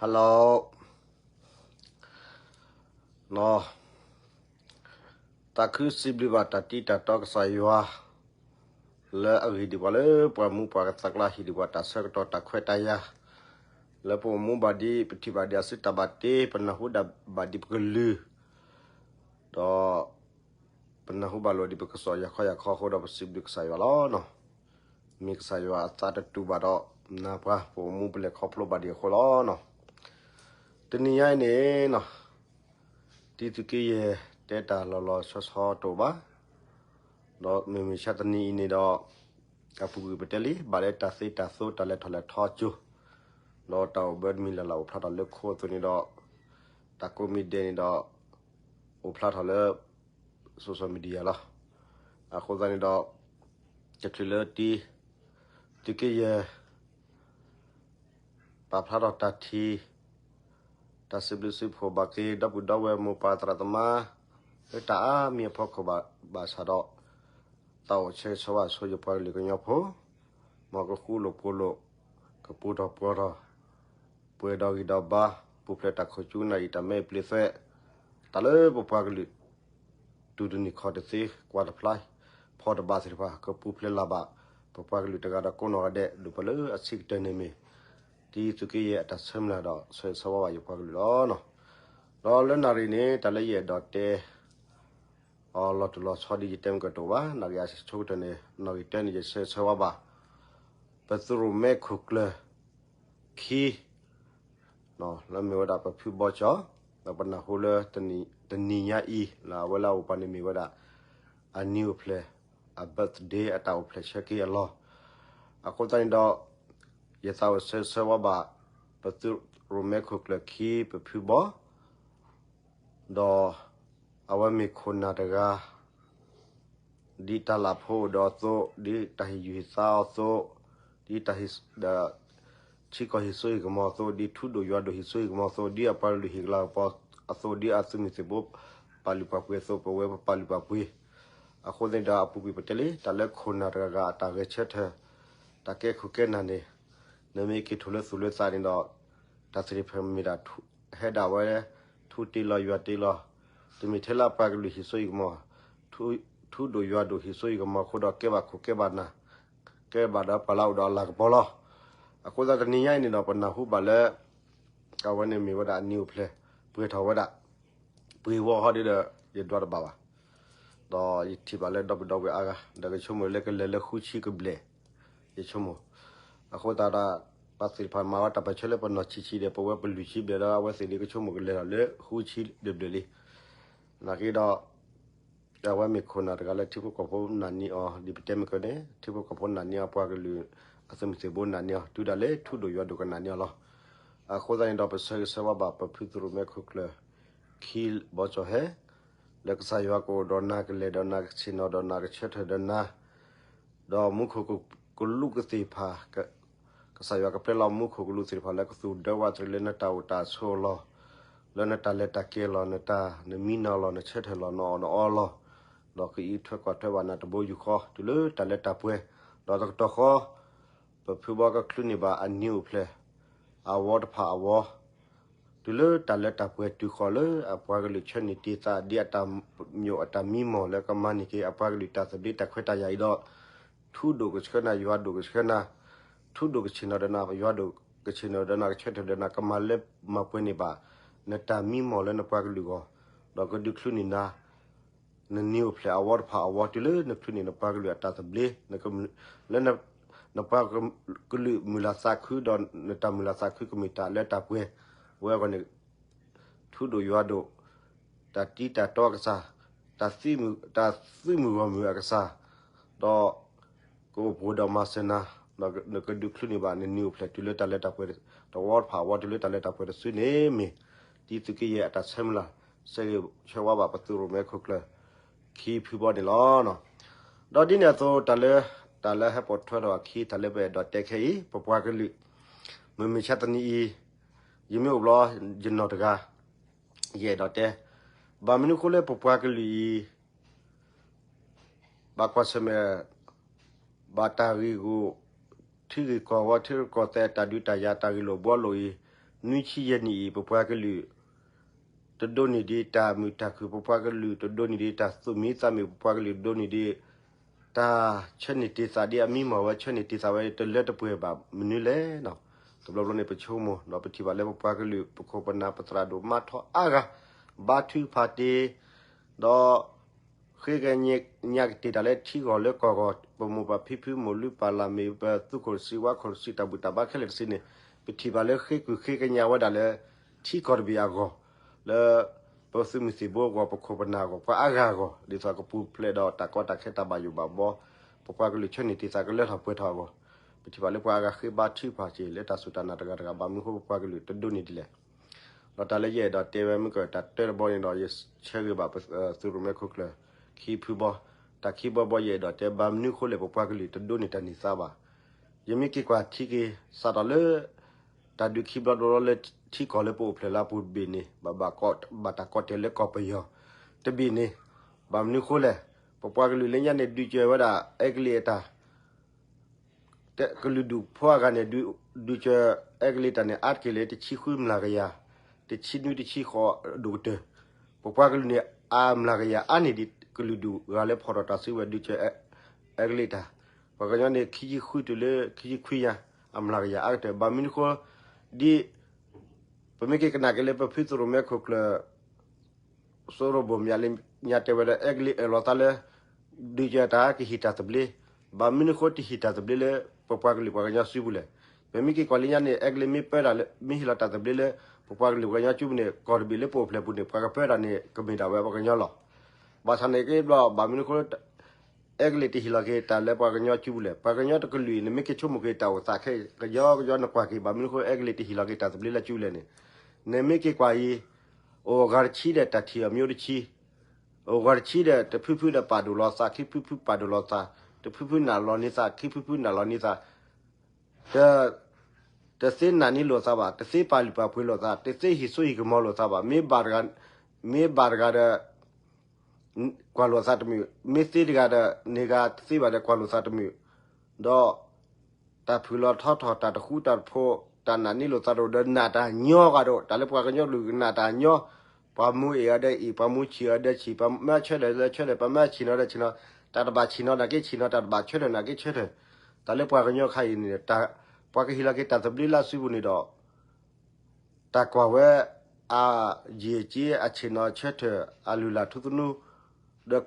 Hello, သးခုစံးဘျုးဘၣ်တၢ်တံတၢ်တီကစၢ်ယွၤ လၢအဂ့ၢ်ဒံးပှၤလၢပှၤမူပှၤကသးကျါ ဟ့ၣ်ဒံးပှၤတၢ်ဆၢကတီၢ်တၢ်ခွဲးတၢ်ယာ် လၢပအိၣ်မူဘၣ်ဒံး ပထံၣ်ဘၣ်ဒံးအစုတၢ်ဘၣ်တ့ ပနၢ်ဟူဒၣ်ဘၣ်ဒံးပကလုၢ် ဒီး ပနၢ်ဟူဘၣ်လိာ်ဒံးပကစီၣ်ယၤခီယၤခီအဃိဒီး ပစံးဘျုးကစၢ်ယွၤလီၤ. မ့ၢ်ကစၢ်ယွၤအသးတတူာ်ဘၣ်ဒီး နၢ်ပှၤ ပအိၣ်မူပလဲၤခီဖျိဘၣ်ဒံးအဃိလီၤ. တနံၤညါအံၤန့ၣ် တံသုးက့ယဲၢ်တဲတၢ်လီၤလီၤဆီဆီတအိၣ်ဘၣ်, ဒီးမုၢ်မဆါတနံၤအံၤန့ၣ်ဒီး အပူၤကွံာ်ပတဲလံ ဘၣ်လၢတၢ်သ့တၢ်သိ တၢ်လဲၤထီၣ်လဲၤထီအစိၤ, ဒီးတၢ်အိၣ်ဘၢတမံၤလၢ်လၢ်အိၣ်ဖျါထီၣ်လၢခိအသိးန့ၣ်ဒီး တၢ်ကိးမံၤဒဲးန့ၣ်ဒီး အိၣ်ဖျါထီၣ်လၢ social media လီၤ. အဃိသတးန့ၣ်ဒီး တချုးလၢတံသုးက့ယဲၢ် ပာ်ဖျါထီၣ်တၢ်ထံၣ် တၢ်စံးဘျုးစံးဖှိၣ်ဘၣ်က့ၤ ဒီပုၢ်ဒီဝဲၢ်မိၢ်ပၢ်သရၣ်သမါ လၢတၢ်အါမံၤအဖီခိၣ်ဘၣ်ဆၣ်ဒီး သးအိၣ်ဆၢဂ့ၤဆၢဝါဆိယပှၤကလုာ်ကညီဖိ, မ်ကဃူလိာ်ဖိးလိာ် ကပူၤထီၣ်ပှီၤထီၣ် ပှဲၤဒီးဂံၢ်ဒီးဘါ ပူၤဖျဲးတၢ်ခိၣ်ကၠူနၢ်အံၤ တၢ်မဲအံၤပျ့ၤသွဲး တၢ်လၢပပှၤကလုာ် တူၢ်တနံၤခီၣ်တသ့ ကွၢ်တဖျါ ဖီၣ်တဘၣ်သ့ၣ်တဖၣ် ကပူၤဖျဲးလၢ်ဘၣ် ပပှၤကလုာ်တဂၤဒီးကိးနီၢ်ဂၤဒဲး ဒိၣ်ပလၢအဆံးကတၢၢ်န့ၣ်မ့ၢ် တံသုးက့ယဲၢ်အတၢ်ဆၢမုၢ်လၢ်ဒီး ဆၢဂ့ၤဆၢဝါဘၣ်ယပှၤကလုာ်လီၤ. ဒီးလၢနၣ်ရံၣ်န့ၣ် တၢ်လၢယအဲၣ်ဒိးတဲ အီၤလီၤတူာ်လီၤဆီဒ်ယတဲမ့ၢ်ကတအိၣ်ဘၣ်, နၣ်ရံၣ်အဆိကတၢၢ်န့ၣ် နီၣ်ဂံၢ်တၢန့ၣ် ယဆၢဂ့ၤဆၢဝါဘၣ် ပသုးရိၣ်မဲခိၣ်ကျၢၢ် ခံ လၢမ့ၢ်ဝဲဒၣ်ပဖုဘီကၠီၣ်, ဒီးပနၢ်ဟူလၢ တနံၤညါအံၤ လၢအဝဲလၢအအိၣ်ပှၤန့ၣ်မ့ၢ်ဝဲဒၣ် အနံၤအိၣ်ဖျဲၣ် အ birthday အတၢ်အိၣ်ဖျဲၣ်ဆၢက့ၤအလီၢ်, အဃိသတးန့ၣ်ဒီး ယသးအိၣ်ဆၢဂ့ၤဆၢဝါဘၣ် ပသုးရိၣ်မဲခိၣ်ကျၢၢ်ခံ ပဖုဘီ ဒီးအဝဲမ့ၢ်ခိၣ်နၢ်တဂၤ ဒ်တၢ်လၢ်ဖိအိၣ်ဒီးအသိး, ဒ်တၢ်ဟ့ၣ်ယုၢ်ဟ့ၣ်သါအသိး, ဒ်တၢ်ဟ့ၣ် ဒီး ထံကီၢ်ဟ့ၣ်စိဟ့ၣ်ကမီၤအသိး, ဒ်ထူဒိၣ်ယွၤဒိၣ်ဟ့ၣ်စိဟ့ၣ်ကမီၤအသိး, ဒ်အပှၤကလုာ်ဟ့ၣ်ကလၤကပီၤအသိး, ဒ်အသုးမုၢ်သံၣ်ဘိ ပာ်လုၢ်ပာ်ပှ့ၤအသိး, ပဝဲပပာ်လုၢ်ပာ်ပှ့ၤ, အဃိသတးဒီးအပူၤကွံာ်ပတဲလံ တၢ်လၢခိၣ်နၢ်တဂၤဂၤအတၢ်ဂဲၤဆၢထၢၣ်, တၢ်ကဲခိၣ်ကဲနၢ်န့ၣ်, နမ့ၢ်က့ၤထိၣ်လၢသူၣ်လၢသးန့ၣ်ဒီး, တၢ်သ့ၣ်တဖၣ်မ့ၢ်ဒၣ် ဟဲဒၣ်ဝဲ, ထူတ့ၢ်လီၤယွၤတ့ၢ်လီၤ, တမ့ၢ်ထဲလၢအပှၤကလုာ်ဟ့ၣ်စိဟ့ၣ်ကမီၤ, ထူဒိၣ်ယွၤဒိၣ်ဟ့ၣ်စိဟ့ၣ်ကမီၤအဃိဒီးကဲဘၣ်ခိၣ်ကဲဘၣ်နၢ်, ကဲဘၣ်ဒီးပှၤလၢအအိၣ်ဒီးအလၤကပီၤလီၤ. အဃိသတးတနံၤညါအံၤန့ၣ်ဒီးပနၢ်ဟူဘၣ်လၢ အဝဲန့ၣ်မ့ၢ်ဝဲဒၣ်အနံၤအိၣ်ဖျဲၣ် ပှဲၤထီၣ်ဝဲဒၣ်, ပှ့ၤဝီဟီဒ်ဒီး ယဒွးတဘၣ်ဘၣ်, ဒီးယထံၣ်ဘၣ်လၢဒီပုၢ်ဒီဝဲၢ်အါဂၤ ဒီးကဆိကမိၣ်လၢကလဲၤလၢဃုဆံကဘျဲၣ်, ယဆိကမိၣ်, အဃိသတးဒီး ပှၤသ့ၣ်တဖၣ်မၤဝဲတၢ်ပၢၢ်ဆၢလၢပနီၢ်ဆံးဆံးဒီး ပဝဲပလွံၢ်ဆံဘျဲၣ်ဒီး အဝဲသ့ၣ်ဒ်ကဆိကမိၣ်ကလဲၤထီၣ်လၢဃုဆံတဘျဲၣ်လံ, နာ်က့ဒီး အဝဲမ့ၢ်ခိၣ်နၢ်တဂၤလၢထံဖိကီၢ်ဖိနာ်န့ၢ်အီၤ ဒ်ပတဲမ့ၢ်ကန့ၣ် ထံဖိကီၢ်ဖိနာ်န့ၢ်အီၤ ပှၤကလုာ်အသုးမုၢ်သံၣ်ဘိနာ်န့ၢ်အီၤ တုၤဒၣ်လဲာ်ထူဒိၣ်ယွၤဒိၣ်ကနာ်န့ၢ်အီၤလီၤ. အဃိသတးန့ၣ်ဒီး ပဆၢဂ့ၤဆၢဝါဘၣ်ပဖုသရိၣ်မဲခိၣ်ကျၢၢ် ခံဘီကၠီၣ်ဟဲ, လၢကစၢ်ယွၤကအိၣ်ဒီးနၤ ကလဲၤဒီးနၤ ကဆ့ၣ်နီၤဒီးနၤ ကဆၢထၢၣ်ဒီးနၤ ဒီးမူခိၣ်ကလူးကသ့ၣ်တဖၣ် ကစၢ်ယွၤကပျဲလီၤမူခိၣ်ကလူးသ့ၣ်တဖၣ်လၢကသူၣ်ဒၢဝးတရံးလၢနတၢ်အိၣ်တၢ်ဆိးအလီၢ်, လၢနတၢ်လဲၤတၢ်က့ၤအလီၢ်, နတၢ်နမံနီၤလီၤ နဆၢထၢၣ်လီၤ နအီၣ်နအီလီၤ, ဒီးကအံးထွဲကွၢ်ထွဲဘၣ်နၤတဘိယူၢ်ဃီ တုၤလၢတၢ်လၢတၢ်ပှဲၤ, ဒီးတကတီၢ်ဃီ ပဖုဘီကချုးန့ၢ်ဘၣ်အနံၤအိၣ်ဖျဲၣ် အဝီတဖၣ်အဝီ တုၤလၢတၢ်လၢတၢ်ပှဲၤတုၤဃီၤလၢအပှၤကလုာ်ဆၢန့ၢ်တ့ၢ်သး ဒ်အတၢ်ညိၣ်အတၢ်မံမီၢ်လၢကမၤန့ၢ်က့ၤအပှၤကလုာ်တၢ်သဘျ့တၢ်ခွဲးတၢ်ယာ်အံၤဒီး, ထူဒိၣ်ကဆှၢနၤ ယွၤဒိၣ်ကဆှၢနၤ, ထူဒိၣ်ကဆ့ၣ်နီၤဒီးနၤ ယွၤဒိၣ်ကဆ့ၣ်နီၤဒီးနၤ ကဆၢထၢၣ်ဒီးနၤ ကမၤလၢမၤပှဲၤန့ၢ်ဘၣ် နတၢ်မံမီၢ်လၢနပှၤကလုာ်အဂီၢ်, ဒီးကဒုးချုးန့ၢ်နၤ နနံၤအိၣ်ဖျဲၣ်အဝီတဖၣ်အဝီ တုၤလၢနချုးန့ၢ်နပှၤကလုာ်အတၢ်သဘျ့, လၢ နပှၤကလုာ်မုၢ်လၢ်သးခုဒီးနတၢ်မုၢ်လၢ်သးခုကမ့ၢ်တၢ်လၢတၢ်ပှဲၤ, ဝဲအဂီၢ်န့ၣ် ထူဒိၣ်ယွၤဒိၣ်, တၢ်တံတၢ်တီအကစၢ်, တၢ်သုးမုၢ်ဂီၢ်မုၢ်အကစၢ်, ဒီး ကအိၣ်ဖှိၣ်ဒီးမၤစၢၤနၤ, ဒီးနကဒုးချုးန့ၢ်ဘၣ်နနံၤအိၣ်ဖျဲၣ်တုၤလၢတၢ်လၢတၢ်ပှဲၤ, တဝီတဖၣ်အဝီတုၤလၢတၢ်လၢတၢ်ပှဲၤတစုန့ၣ်မ့ၢ် တံသုးက့ယဲၢ်အတၢ်ဆၢမုၢ်လၢ်, ဆၢဂ့ၤဆၢဝါဘၣ်ပသုးရိၣ်မဲခိၣ်ကျၢၢ် ခံဖုဘီန့ၣ်လီၤ. ဒီးဒ်န့ၣ်အသိး တၢ်လၢ တၢ်လၢဟဲပိာ်ထွဲထီၣ်အခံ တၢ်လၢပအဲၣ်ဒိးတဲခဲအံၤ ပပှၤကလုာ် မုၢ်မဆါတနံၤအံၤ ယမ့ၢ်အိၣ်ဘျီ ယနီၢ်တဂၤ ယအဲၣ်ဒိးတဲ, ဘၣ်မနုၤအဃိလၢပပှၤကလုာ်အံၤ ဘၣ်ကွၢ်ဆၢၣ်မဲာ် ဘၣ်တၢ်ဂ့ၢ်ဂီၢ် ထံဂ့ၢ်ကီၢ်ဝီ ထံဂ့ၢ်ကီၢ်သဲး တၢ်ဒုးတၢ်ယၤ တၢ်ဂ့ၢ်လိာ်ဘှီလိာ်အံၤ နွံဆံယဲၢ်နံၣ်အံၤ ပပှၤကလုာ် တဒိးန့ၢ်ဒံးတၢ်မုာ်တၢ်ခုၣ်, ပပှၤကလုာ်တဒိးန့ၢ်ဒံးတၢ်သူၣ်မံသးမုာ်, ပပှၤကလုာ်တဒိးန့ၢ်ဒံး တၢ်ဆၢန့ၢ်တ့ၢ်သးဒ်အမံမီၢ်ဝဲ ဆၢန့ၢ်တ့ၢ်သးဝဲ တလၢတပှဲၤဘၣ်မနုၤလဲၣ်. တဘျီဘျီန့ၣ် ပဆိကမိၣ်ဒီးပထံၣ်ဘၣ်လၢပပှၤကလုာ် ပခိၣ်ပနၢ်ပသရၣ်ဒိၣ်မါထီၣ်အါဂၤ ဘါထုကဖၣ်တ့ၢ် ဒီး ဃ့ကညးကတ့ၢ်တၢ်လၢထံဂီၢ်လၢကီၢ်ဂီၢ်, ပမိၢ်ပၢ်ဖံဖု မိၢ်လုၢ်ပၢ်လၢ်မ့ၢ် ပသူခိၣ်တဆံ ဝါခိၣ်တဆံ တၢ်ဘူၣ်တၢ်ဘါခဲလၢာ်တဆံန့ၣ် ပထံၣ်ဘၣ်လၢဃ့ကုၢ်ဃ့ကညးဝဲဒၣ်လၢ ထံကီၢ်တဘ့ၣ်အဂီၢ်, လၢ ပသုးမုၢ်သံၣ်ဘိအဂီၢ်, ပခိၣ်ပနၢ်အဂီၢ်, ပှၤအါဂၤအဂီၢ်, ဒ်သိးကပူၤဖျဲးဒီးတၢ်ကီတၢ်ခဲတၢ်ဘၣ်ယိၣ်ဘၣ်ဘီ, ပပှၤကလုာ်ဆၢန့ၢ်တ့ၢ်သးကလၢထီၣ်ပှဲၤထီၣ်အဂီၢ်, ပထံၣ်ဘၣ်လၢပှၤအါဂၤဃ့ဘါထုကဖၣ်က့ၤ လၢတၢ်စူၢ်တၢ်နာ်တဂၤတဂၤ ဘၣ်မနုၤဃိပပှၤကလုာ်တဒိးန့ၢ်ဒ်လဲၣ်. ဒီးတၢ်လၢယအဲၣ်ဒိးတဲဝဲမ့ၢ်ကတၢၢ်တဘီန့ၣ်ဒီး ယဆၢဂ့ၤဘၣ်ပသုးရိၣ်မဲခိၣ်ကျၢၢ် ခံဖုဘီ, တၢ်ခံဘီဘီ ယအဲၣ်ဒိးတဲ ဘၣ်မနုၤဃိလဲၣ် ပပှၤကလုာ်တဒိးန့ၢ်တၢ်န့ၢ်သါဘၣ်. ယမ့ၢ်က့ၤကွၢ်ထံက့ၤ စးထီၣ်လၢ တၢ်ဒုးခံဘျီတဘျီလၢထံကီၢ်လၢပအိၣ်ဖျဲၣ်လၢအပူၤတဘ့ၣ်န့ၣ် ဘၣ်ဘၣ်ကီ ဘၣ်တၢ်ကီတဲာ်လၢကီၢ်ပယီၤတဘ့ၣ်န့ၣ်, ဘၣ်မနုၤဃိလဲၣ်, ပပှၤကလုာ်လၢညါန့ၣ် ဒုးစၢၤဝဲဒၣ် အဲကလံးအတၢ် ကလုာ်ဒူၣ်ဖိအဂၤန့ၣ် ဒုးစၢၤ အဲကလံးတၢ်န့ၣ် အါတက့ၢ်လၢတဆံဃုမျးကယၤ, တဆံနွံတဆံဃိးဒိၣ်ကတၢၢ်, ပပှၤကလုာ်န့ၣ် အမျးကယၤအါန့ၢ်ဒံး ကလုာ်ဒူၣ်ဂၤလၢဖီၣ်ထီၣ်တၢ်စုကဝဲၤဒုးစၢၤ အဲကလံးတၢ်, ပှၤကညီန့ၣ် ခံဆံဃုတုၤလၢ ခံဆံခွံညါ, အမျးကယၤအါကတၢၢ်, ဘၣ်မနုၤဃိ ဒ် ပမ့ၢ်က့ၤကနၣ်က့ၤလၢပဖုသရိၣ်မဲခိၣ်ကျၢၢ် စိရိဘိၣ်မၠးလၢညါတဲဝဲဒီး အဲကလံးအၢၣ်လီၤသးလၢ ဒုးစၢၤတၢ်ကဟံးတၢ်သဘျ့, ဘၣ်မနုၤဃိတဟံးတၢ်သဘျ့လၢ ပပှၤကလုာ်ပှၤကညီစုပူၤလဲၣ်. ပမ့ၢ်က့ၤကွၢ်လၢညါန့ၣ် အဲကလံးမ့ၢ်ပၢတၢ်လၢ မ့ၢ်ဟ့ၣ်လီၤတၢ်သဘျ့လၢ ပပှၤကလုာ်ပှၤကညီစုပူၤန့ၣ် ကီၢ်တဘ့ၣ်လၢပအိၣ်ဖျဲၣ်ပူၤန့ၣ် ပှၤကပၢတၢ်န့ၣ် ကမ့ၢ်ဒၣ်ဝဲပှၤကညီလီၤ. ဘၣ်ဆၣ်န့ၣ်က့ဘျီ ဘၣ်မနုၤဃိ အဲကလံးတဟ့ၣ်လီၤက့ၤတၢ်လၢပှၤကညီစုပူၤလဲၣ်. ပှၤကညီတကလုာ်အံၤ နမ့ၢ်က့ၤဆိကမိၣ်က့ၤတၢ်အိၣ်သးခဲကယီကယီ နကွၢ်က့ၤ ဘၣ်မနုၤဃိ အဲကလံးတဟ့ၣ်လီၤက့ၤတၢ်သဘျ့လၢစုပူၤလဲၣ်န့ၣ်, နမ့ၢ်က့ၤကွၢ်အံၤ အိၣ်ဂၤတဆံဒီးတၢ်ထံၣ်အီၤမ့ၢ်တဆံ, အိၣ်ဂၤတဆံဒီး တဖုဖုဒီးပာ်ဒိၣ်လီၤသး, ခံဖုဖုပာ်ဒိၣ်လီၤသး, တဖုဖုနာ်လီၤန့ၢ်သး, ခံဖုဖုနာ်လီၤန့ၢ်သး, တ တသ့နာ်န့ၢ်လိာ်သးဘၣ်, တသ့ပာ်လုၢ်ပာ်ပှ့ၤလိာ်သး, တသ့ဟံးစိဟံးကမီၤလိာ်သးဘၣ်. မ့ၢ်ဘၣ်တဂၤ, မ့ၢ်ဘၣ်တဂၤဒီး ကွၢ်လိာ်သးတမုာ်, မ့ၢ်သ့တဂၤဒီး န့ၢ်ဂၤတသ့ဘၣ်ဒီး ကွၢ်လိာ်သးတမုာ်, ဒီး တၢ်ဖုၣ်လီၤထီထီၣ် တၢ်တဃူတၢ်ဖိး တၢ်နာ်န့ၢ်လိာ်သးတအိၣ်ဒီး နာ်တၢ်ညီဂၤဒီး တၢ်လၢပှၤကညီတကလုာ်ကနာ်တၢ်ညီ, ပှၤမူအ့ၣ်အီၤဒီးအ့ၣ်, ပှၤမူဆံးအီၤဒီးဆံး, ပှၤမၢဆၢထၢၣ်ဒီးဆၢထၢၣ်, ပှၤမၢဆံးနီၤဒီးဆံးနီၤ, တၢ်တဘၣ်ဆံးနီၤနာ်က့ဆံးနီၤ, တၢ်တဘၣ်ဆၢထၢၣ်နာ်က့ဆၢထၢၣ်, တၢ်လၢပှၤကညီခါအံၤန့ၣ် ပှၤကဟ့ၣ်လီၤက့ၤတၢ်သဘျ့လၢအစုပူၤန့ၣ်ဒီး တၢ်ကွၢ်ဝဲ အယံာ်အစ့ အဆ့ၣ်နီၤဆၢထၢၣ် အလုၢ်အလၢ်ထူသနူ ဒီး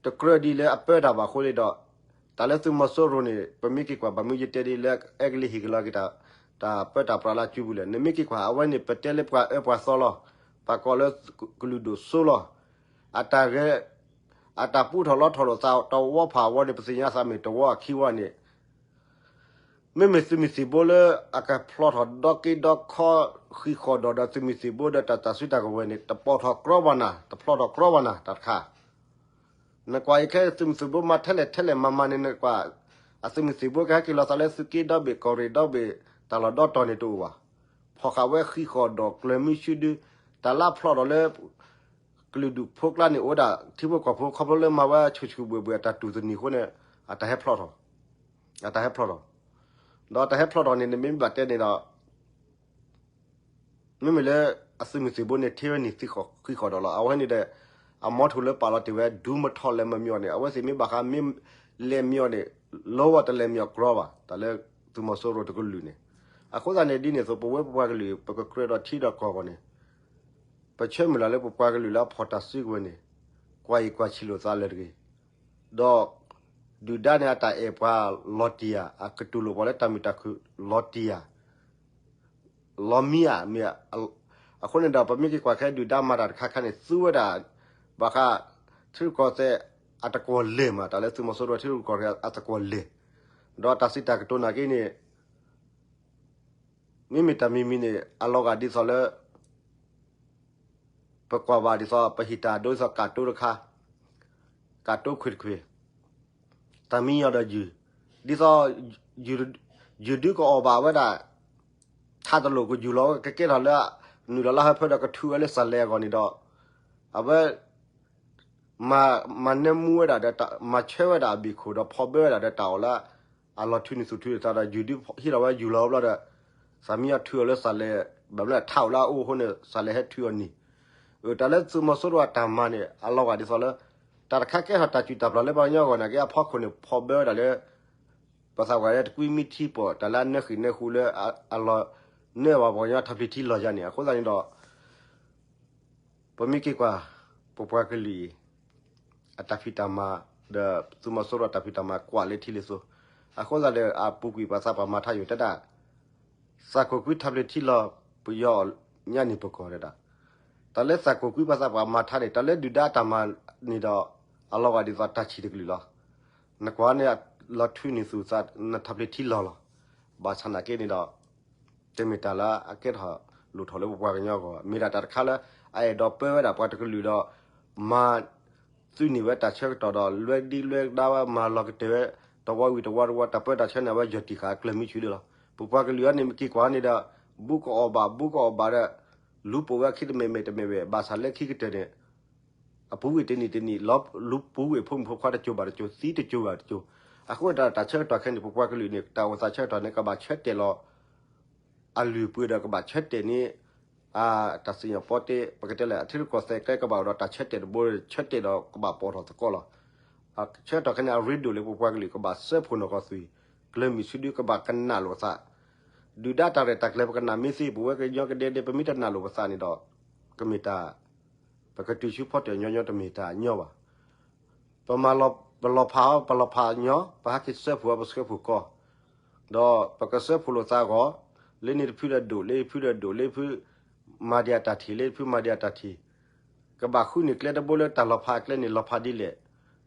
တကြၢးဒ်လၢအပၢတၢ်ဘၣ်အဃိန့ၣ်ဒီး တၢ်လၢသုးမီၤစိရိၤန့ၣ် ပမ့ၢ်က့ၤကွၢ်ဘၣ်မနုၤယတဲဒ်လၢ အဲကလံးဟ့ၣ်က့ၤလီၤက့ၤတၢ် တၢ်ပၢတၢ်ပြးလၢအစုပူၤလဲၣ်. နမ့ၢ်က့ၤကွၢ် အဝဲန့ၣ် ပတဲလၢပှၤအၢပှၤသီလီၤ. ပှၤကိးလၢကလုာ်ဒိၣ်စိလီၤ. အတၢ်ဂဲၤ အတၢ်ပူထီၣ်လီထီၣ်လိာ်သးတဝီဖးအဝီန့ၣ် ပသ့ၣ်ညါသးမ့ၢ်တဝီအခံဝီန့ၣ် မ့မ့ၢ်သုးမုၢ်သံၣ်ဘိလၢအကဖျီထီၣ်ဒီက့ဒီခီ ဃံးဃီၣ်ဒီး သုးမုၢ်သံၣ်ဘိဒီးတၢ်တၢ်စုတၢ်ကဝဲၤန့ၣ် တပိာ်ထီၣ်ကြီဘၣ်နၤ, တဖျီထီၣ်ကြီဘၣ်နၤ တၢ်တခါ. နကွၢ်အံၤခဲ သုးမုၢ်သံၣ်ဘိမၤထဲလဲၣ်ထဲလဲၣ်မၤမၤန့ၣ် နကွၢ် အသုးမုၢ်သံၣ်ဘိကဟဲက့ၤလီၤသးလၢသုးက့ဒီဘ့ၣ် ကီၢ်ရ့ၣ်ဒီဘ့ၣ် တၢ်လီၢ်ဒီတီၢ်န့ၣ်တအိၣ်ဘၣ်. ဖီၣ်ဃာ်ဝဲဃံးဃီၣ်ဒီးကျၢၤမုၢ်ဆူဒု တၢ်လၢဖျီထီၣ်လၢ ကလုာ်ဒူၣ်ဖိကျါန့ၣ် အိၣ်ဝဲဒၣ်ထံဖိကီၢ်ဖိ ခီဖျိလၢမၤဝဲဆူၣ်ဆူၣ်ဘှဲၣ်ဘှဲၣ် အတၢ်တူၢ်သနံၤအဃိန့ၣ် အတၢ်ဟဲဖျီထီၣ်, အတၢ်ဟဲဖျီထီၣ်, ဒီးတၢ်ဟဲဖျီထီၣ်န့ၣ် နမ့ၢ်ဘၣ်တဲန့ၣ်ဒီး မ့မ့ၢ်လၢအသုးမုၢ်သံၣ်ဘိန့ၣ် ထဲဝဲန့ၣ်ဃံးဃီၣ်ဒီးလီၤ. အဝဲန့ၣ်ဒီး အမီထိၣ်လၢပာ်လီၤတ့ၢ်ဝဲ ဒူမထီၣ်လဲၤမၤမ့ၢ်အီၤန့ၣ် အဝဲသ့ၣ်မ့ၢ်ဘၣ်ဃးမ့ၢ်လဲၤမ့ၢ်အီၤန့ၣ် လီဝဲတလဲၤမ့ၢ်အီၤကြီဘၣ် တၢ်လၢသုးမီၤစိရိၤတကလုာ်န့ၣ်. အဃိသတးန့ၣ် ဒ်န့ၣ်အသိး ပဝဲပပှၤကလုာ် ပကကြၢးဒီးထံဒီးကီၢ်အဂီၢ်န့ၣ် ပဆၢမုၢ်လၢ်လၢပပှၤကလုာ်လၢအဖီၣ်တၢ်စုကဝဲၤန့ၣ် ကွၢ်အံၤကွၢ်ဆံးလိာ်သးလၢတဂ့ၤ, ဒီး ဒုၣ်ဒါန့ၣ် အတၢ်အဲၣ်ပှၤလီၤတံၢ်ဧါ, အကတူၢ်လိာ်ပှၤလၢတၢ်မုာ်တၢ်ခုၣ်လီၤတံၢ်ဧါ, လီၤမံဧါ, မ့ၢ်, အဃိန့ၣ်ဒီး ပမ့ၢ်က့ၤကွၢ်ခဲဒုၣ်ဒါမၤတၢ်တခါခါန့ၣ် သူဝဲဒၣ် ဘၣ်ဃး ထံရူၢ်ကီၢ်သဲးအသကွီၤလဲၢ်မး, တၢ်လၢသုးမီၤစိရိၤထံရူၢ်ကီၢ်သဲးအသကွီၤလဲၢ်, ဒီးတၢ်စံးတၢ်ကတိၤနာ်က့န့ၣ် မ့မ့ၢ်တၢ်မံၤမံၤန့ၣ် အလီၤဂာ်ဒ်သိးလၢ ပကွၢ်ဘၣ်ဒ်သိး ပဟံၣ်တၢ်ဒိဒ်သိး ကးတိတခါ, ကးတိခွ့ၣ်တခွ့ၣ်, တၢ်မံညီဒီးယုၢ်, ဒ်သိး ယုၢ်ဒုကအီၣ်ဘၣ်ဝဲဒၣ် ထးတလိာ်ကယူၢ်လီၤဝဲ ကကဲထီၣ်လၢ နုာ်လီၤလၢဟၢဖၢဒီးကထုးဝဲလၢစၢ်လဲအဂီၢ်န့ၣ်ဒီး အဝဲ မၤနၢမူဝဲဒၣ်ဒီး မၤဆၢဝဲဒၣ်အဘ့ၣ်ခိၣ်ဒီး ဖီၣ်ဘၢဝဲဒၣ်ဒီးတၢ်အီၣ်လၢ အလီၤထုးန့ၢ်သူၣ်ထုးန့ၢ်သးဒီး ယုၢ်ဒုဟ့ၣ်လီၤဝဲယူၢ်လီၤဝဲဘျီဒီး သၣ်မံညီထုးအီၤလၢစၢ်လဲ ဘၣ်မနုၤထးအိၣ်လၢအအိၣ်အဃိန့ၣ် စးလဲၤဟဲထုးအီၤန့ၣ်, အတၢ်လၢသုးမီၤစိရိၤအတၢ်မၤန့ၣ် အလီၤဂာ်ဒ်သိးလၢ တၢ်တခါကဲထီၣ်တၢ်စုၣ်တၢ်ပျီလၢပှၤကညီအဂီၢ်န့ၣ် ကဲအဖီခိၣ်န့ၣ် ဖီၣ်ဘၢဝဲဒၣ်လၢ ပသးပှၢ်လၢတကွံမံထံပီၣ် တၢ်လၢအနၢဃံးနၢဃူလၢအလီၤ နၢဘၣ်ပှၤကညီထးဖျံးထံလီၤယါန့ၣ် အဃိသတးန့ၣ်ဒီး ပမ့ၢ်က့ၤကွၢ် ပပှၤကလုာ်အံၤ အတၢ်ဖံးတၢ်မၤ ဒီးသုးမီၤစိရိၤအတၢ်ဖံးတၢ်မၤကွၢ်လၢထံလၢသိ, အဃိသတးဒီး အပူၤကွံာ်ပှၤသးပှၢ်မၤထါယိာ်တဲဒၣ် သးကိးကွံထးဖျံးထံလီၤ ပယီၤညါန့ၣ်ပကီၢ်တဲဒၣ်, တၢ်လၢသးကိးကွံပှၤသးပှၢ်မၤထါန့ၣ် တၢ်လၢဒုၣ်ဒါအတၢ်မၤန့ၣ်ဒီး အလီၤဂာ်ဒ်သိးတၢ်ဆံၣ်တကလုာ်လီၤ. နကွၢ်န့ၣ် လီၤထုးန့ၢ်သူၣ်သး နထးဖျံးထံလီၤလီၤ. ဘၣ်ဆၣ်နာ်က့န့ၣ်ဒီး တမ့ၢ်တၢ်လၢအကဲထီၣ်လိၣ်ထီၣ်လၢပပှၤကညီအဂီၢ်, မ့ၢ်ဒၣ်တၢ်တခါလၢ အအဲၣ်ဒိးပၢဝဲဒၣ်ပှၤတကလုာ်ဒီး မၤ သုးန့ၢ်ဝဲတၢ်ဆၢကတီၢ်ဒီး လွဲဒံလွဲဒါဝဲ မၤလီၤကတၢၢ်ဝဲ တဝီဝံၤတဝီတဝီ တၢ်ပၢတၢ်ဆှၢန့ၣ် အဝဲယီၢ်တံၢ်ဃာ်အကျၢၤမံဆူၣ်လံလီၤ. ပပှၤကလုာ်အံၤန့ၣ် မ့ၢ်က့ၤကွၢ်န့ၣ်ဒီး ဘူးကအီၣ်ဘၣ် ဘူးကအီၣ်ဘၣ်ဒီး လူၤပိာ်ဝဲအခံတမဲာ်မဲာ်တမဲာ်မဲာ်, ဘၣ်ဆၣ်လၢခံကတၢၢ်န့ၣ် အပူၤကွံာ်တနံၣ်တနံၣ် လူၤပိာ်ဝဲဖိမုၣ်ဖိခွါတစိၤဘၣ်တစိၤ သံတစိၤဘၣ်တစိၤ, အဃိတၢ်ဆၢကတီၢ်ခဲအံၤန့ၣ် ပပှၤကလုာ်န့ၣ် တၢ်အိၣ်သးဆၢကတီၢ်န့ၣ် ကဘၣ်ဆၢတဲာ်လီၤ အလုၢ်အပှ့ၤဒီးကဘၣ်ဆၢတဲာ်န့ၣ် တၢ်စံၣ်ညီၣ်ပီတ့ ပကတဲလဲၣ် အထံရူၢ်ကီၢ်သဲးကျဲ ကဘၣ်အိၣ်ဒီးတၢ်ဆၢတဲာ်တဘိ ဆၢတဲာ်ဒီးကဘၣ်ပိာ်ထီၣ်သကိးလီၤ. ဆၢကတီၢ်ခဲအံၤန့ၣ် အရ့ဒိၣ်လၢပပှၤကလုာ် ကဘၣ်စၢဖှိၣ်နီၢ်ကီၢ်သွံၣ် ကျၢၤမံဆူၣ်ဒု ကဘၣ်ကနၣ်လိာ်သး ဒုၣ်ဒါတၢ်ရဲၣ်တၢ်ကျဲၤ ပကနၣ်မ့ၢ်သ့ ပဝဲကညီကဒဲဒဲ ပမ့ၢ်တနၣ်လိာ်ပသးန့ၣ်ဒီး ကမ့ၢ်တၢ် ပကတုၤဆူဖီတၢၣ်ညီညီ တမ့ၢ်တၢ်ညီဘၣ်. ပမၤလီၤ ပလီၤဖးအီၤ ပလီၤဖးညီ ပဟဲက့ၤစၢဖှိၣ်အီၤ ပစၢဖှိၣ်ကီၢ် ဒီးပကစၢဖှိၣ်လိာ်သးအဂီၢ် လၢန့ၣ်တဖုဒီးဒိၣ် လၢဖုဒီးဒိၣ် လၢဖုမၤဒံးအတၢ်ထံၣ် လၢဖုမၤဒံးအတၢ်ထံၣ် ကဘၣ်ဃုန့ၢ်ကျဲတဘိလၢတၢ်လီၤဖးအကျဲန့ၣ် လီၤဖးဒ်လဲၣ်,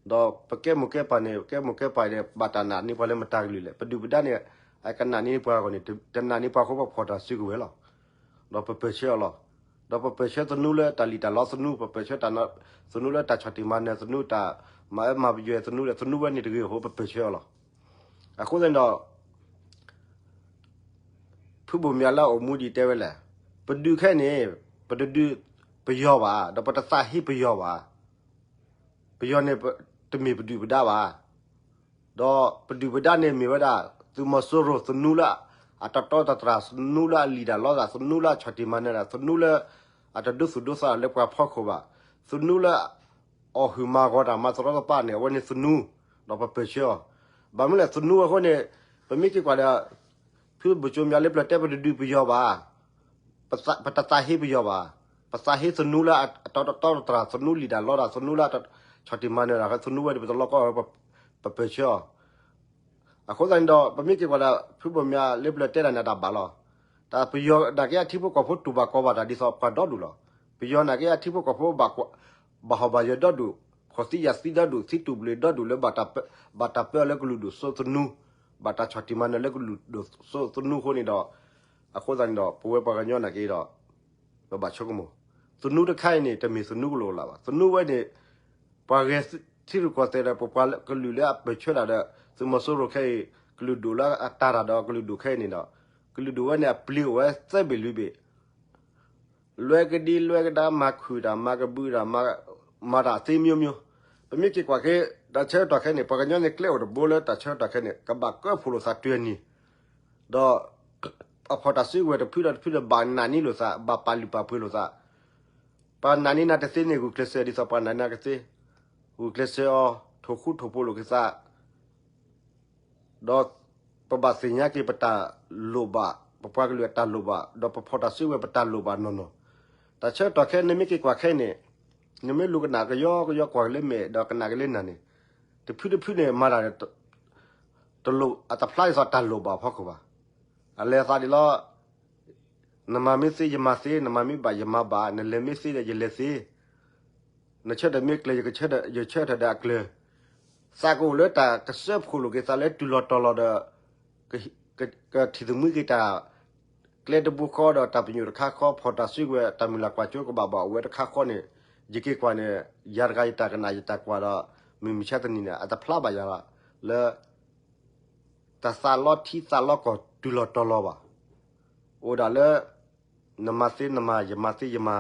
ဒီးပကဲမိၢ်ကဲပၢ်န့ၣ် ကဲမိၢ်ကဲပၢ်န့ၣ် ဘၣ်တၢ်နာ်န့ၢ်ပှၤလၢမတၤကလုာ်လဲၣ်. ပဒုၣ်ပဒါန့ၣ် အကနာ်န့ၢ်ပှၤအဂီၢ်န့ၣ် တနာ်န့ၢ်ပှၤအဃိ ပဖီၣ်တၢ်စုကဝဲၤလီၤ. ဒီးပပၢၢ်ဆၢအီၤလီၤ. ဒီးပပၢၢ်ဆၢသနူလၢတၢ်လံၣ်တၢ်လီသနူ ပပၢၢ်ဆၢတၢ် သနူလၢတၢ်ဆီၣ်တံၢ်မၤနၢၤသနူ တၢ်မၤအၢမၤပယွဲသနူဒီး သနူဝဲန့ၣ်တဂ့ၤအဃိ ပပၢၢ်ဆၢအီၤလီၤ. အဃိသတးန့ၣ်ဒီး ဖုဘိၣ်မၠးလၢအအိၣ်မူဒံးတဲဝဲလဲၣ်, ပဒုးခဲအံၤန့ၣ် ပတဒုးပယီၤဘၣ်, ဒီးပတသးဟ့ပယီၤဘၣ်. ပယီၤန့ၣ် တမ့ၢ်ပဒုၣ်ပဒါဘၣ်. ဒီးပဒုၣ်ပဒါန့ၣ်မ့ၢ်ဝဲဒၣ် သုးမီၤစိရိၤသနူလၢအတတီတတြၢ်, သနူလၢအလံၣ်တၢ်လီတၢ်, သနူလၢအဆီၣ်တံၢ်မၤနၢၤတၢ်, သနူလၢအတဒိသူၣ်ဒိသးလၢပှၤဖီခိၣ်ဘၣ်, သနူလၢ အီၣ်ဟုၣ်မၤဂီၤတၢ်မၤသရီသပှၢ်န့ၣ် အဝဲန့ၣ်သနူ, ဒီးပပၢၢ်ဆၢအီၤ. ဘၣ်မနုၤလဲၣ် သနူအဃိန့ၣ် ပမ့ၢ်က့ၤကွၢ်ဒီး ဖုဘိၣ်ကၠိမၠးလၢပျၢၤတဲ ပတဒုးပယီၤဘၣ်, ပတသးဟ့ပယီၤဘၣ်, ပသးဟ့သနူလၢအတီတီတတြၢ်, သနူလံၣ်တၢ်လီတၢ်, သနူလၢအဆီၣ်တံၢ်မၤနၢၤတၢ်, သနူဝဲန့ၣ် ပတလီကီအီၤ, ပပၢၢ်ဆၢအီၤ. အဃိသတးန့ၣ်ဒီး ပမ့ၢ်က့ၤကွၢ်ဒီး ဖုဘိၣ်မၠးလၢပျၢၤတဲတၢ်န့ၣ် တၢ်ဘၣ်လီၤ. တၢ်ပယီၤနာ်က့အထံဖိကီၢ်ဖိတူၢ်ဘၣ်ကီဘၣ်တၢ်ဒ်သိးပှၤဒီဒူၣ်လီၤ. ပယီၤနာ်က့အထံဖိကီၢ်ဖိ ဘၣ်ဟီၣ်ဘၣ်ယၢၤဒီဒူၣ်, ဖှီၣ်သံယာ်သံဒီဒူၣ်, သံတူၢ်ဘျုးဒီဒူၣ်လၢ ဘၣ်တၢ်ပၢအီၤလၢကလုာ်ဒိၣ်စိသနူ, ဘၣ်တၢ်ဆီၣ်တံၢ်မၤနၢၤလၢကလုာ်ဒိၣ်စိသနူအဃိန့ၣ်ဒီး, အဃိသတးန့ၣ်ဒီး ပဝဲပှၤကညီနာ်က့ဒီး ပဘၣ်ဆိကမိၣ်, သနူတခါအံၤန့ၣ် တမ့ၢ်သနူကလိာ်လၢ်ဘၣ်. သနူဝဲန့ၣ် ပှၤဂဲၤထံရူၢ်ကီၢ်သဲးဒီး ပပှၤကလုာ်လၢအပၢၢ်ဆၢတၢ်ဒီး သုးမီၤစိရိၤခဲအံၤ ကလုာ်ဒိၣ်လၢအတၢ်တၢ်ဒီးကလုာ်ဒိၣ်ခဲအံၤန့ၣ်ဒီး, ကလုာ်ဒိၣ်ဝဲန့ၣ် အပျံၤအိၣ်ဝဲသၢဘ့ၣ်လွံၢ်ဘ့ၣ် လွဲကဒံလွဲကဒါ မၤခုၣ်တၢ် မၤကဘုးတၢ် မၤတၢ်သ့မျိုးမျိုး. ပမ့ၢ်က့ၤကွၢ်က့ၤ တၢ်ဆၢကတီၢ်ခဲအံၤန့ၣ် ပှၤကညီန့ၣ် ကျဲအိၣ်တဘိလၢတၢ်ဆၢကတီၢ်ခဲအံၤန့ၣ် ကဘၣ်ကၢဖှိၣ်လိာ်သးတနံၤ, ဒီး အဖီၣ်တၢ်စုကဝဲၤတဖုဒီးတဖုဒီး ဘၣ်နာ်န့ၢ်လိာ်သး ဘၣ်ပာ်လုၢ်ပာ်ပှ့ၤလိာ်သး, ပှၤနာ်န့ၢ်နၤတသ့န့ၣ် ဂုာ်ကျဲးစၢးဒ်သိးပှၤနာ်န့ၢ်နၤကသ့, ဂုာ်ကျဲးစၢးအီၤ ထိၣ်ဃူထိၣ်ဖိးလိာ်က့ၤသး ဒီးပဘၣ်သ့ၣ်ညါက့ၤပတၢ်လိၣ်ဘၣ်, ပပှၤကလုာ်အတၢ်လိၣ်ဘၣ်, ဒီးပဖီၣ်တၢ်စုကဝဲၤပတၢ်လိၣ်ဘၣ်နီၢ်နီၢ်. တၢ်ဆၢကတီၢ်ခဲအံၤ နမ့ၢ်က့ၤကွၢ်ခဲအံၤန့ၣ်, နမ့ၢ်လူၤကနၣ်ကယီကယီကွၢ်လၢမဲာ် ဒီးကနၣ်က့ၤလၢနၢ်န့ၣ်, တဖုတဖုန့ၣ် မၤတၢ် တလိၣ်အတဖျါဒ်သိးတၢ်လိၣ်ဘၣ်အဖီခိၣ်ဘၣ်. အလဲၤသးဒ်လီၤ, နမၤမ့ၢ်သ့ယမၤသ့, နမၤမ့ၢ်ဘၣ်ယမၤဘၣ်, နလဲၤမ့ၢ်သ့ဒီးယလဲၤသ့, နဆၢထၢၣ်မ့ၢ်ကျၢၤ ယဆၢထၢၣ်ဒီးအကျၢၤ, သးကအိၣ်လၢတၢ်ကစၢဖှိၣ်လိာ်က့ၤသးလၢတုၤလီၤတီၤလီၤဒီး ကထံၣ်သမှံက့ၤတၢ် ကျဲတဘိဃီဒီးတၢ်ပညိၣ်တခါဃီ ဖီၣ်တၢ်စုကဝဲၤ တၢ်မုၢ်လၢ်ကွၢ်စိကဘၣ်ဘၣ်အိၣ်ဝဲတခါဃီန့ၣ်, ယက့ၤကွၢ်န့ၣ် ယၤတဂၤယတၢ်ကနၣ်ယတၢ်ကွၢ်ဒီး မုၢ်မဆါတနံၤန့ၣ် အတဖျါဘၣ်ယၤလီၤလၢ တၢ်သးလီထံသးလီကီၢ်တုၤလီၤတီၤလီၤဘၣ်. အိၣ်ဒၣ်လၢ နမၤသ့နမၤ, ယမၤသ့ယမၤ,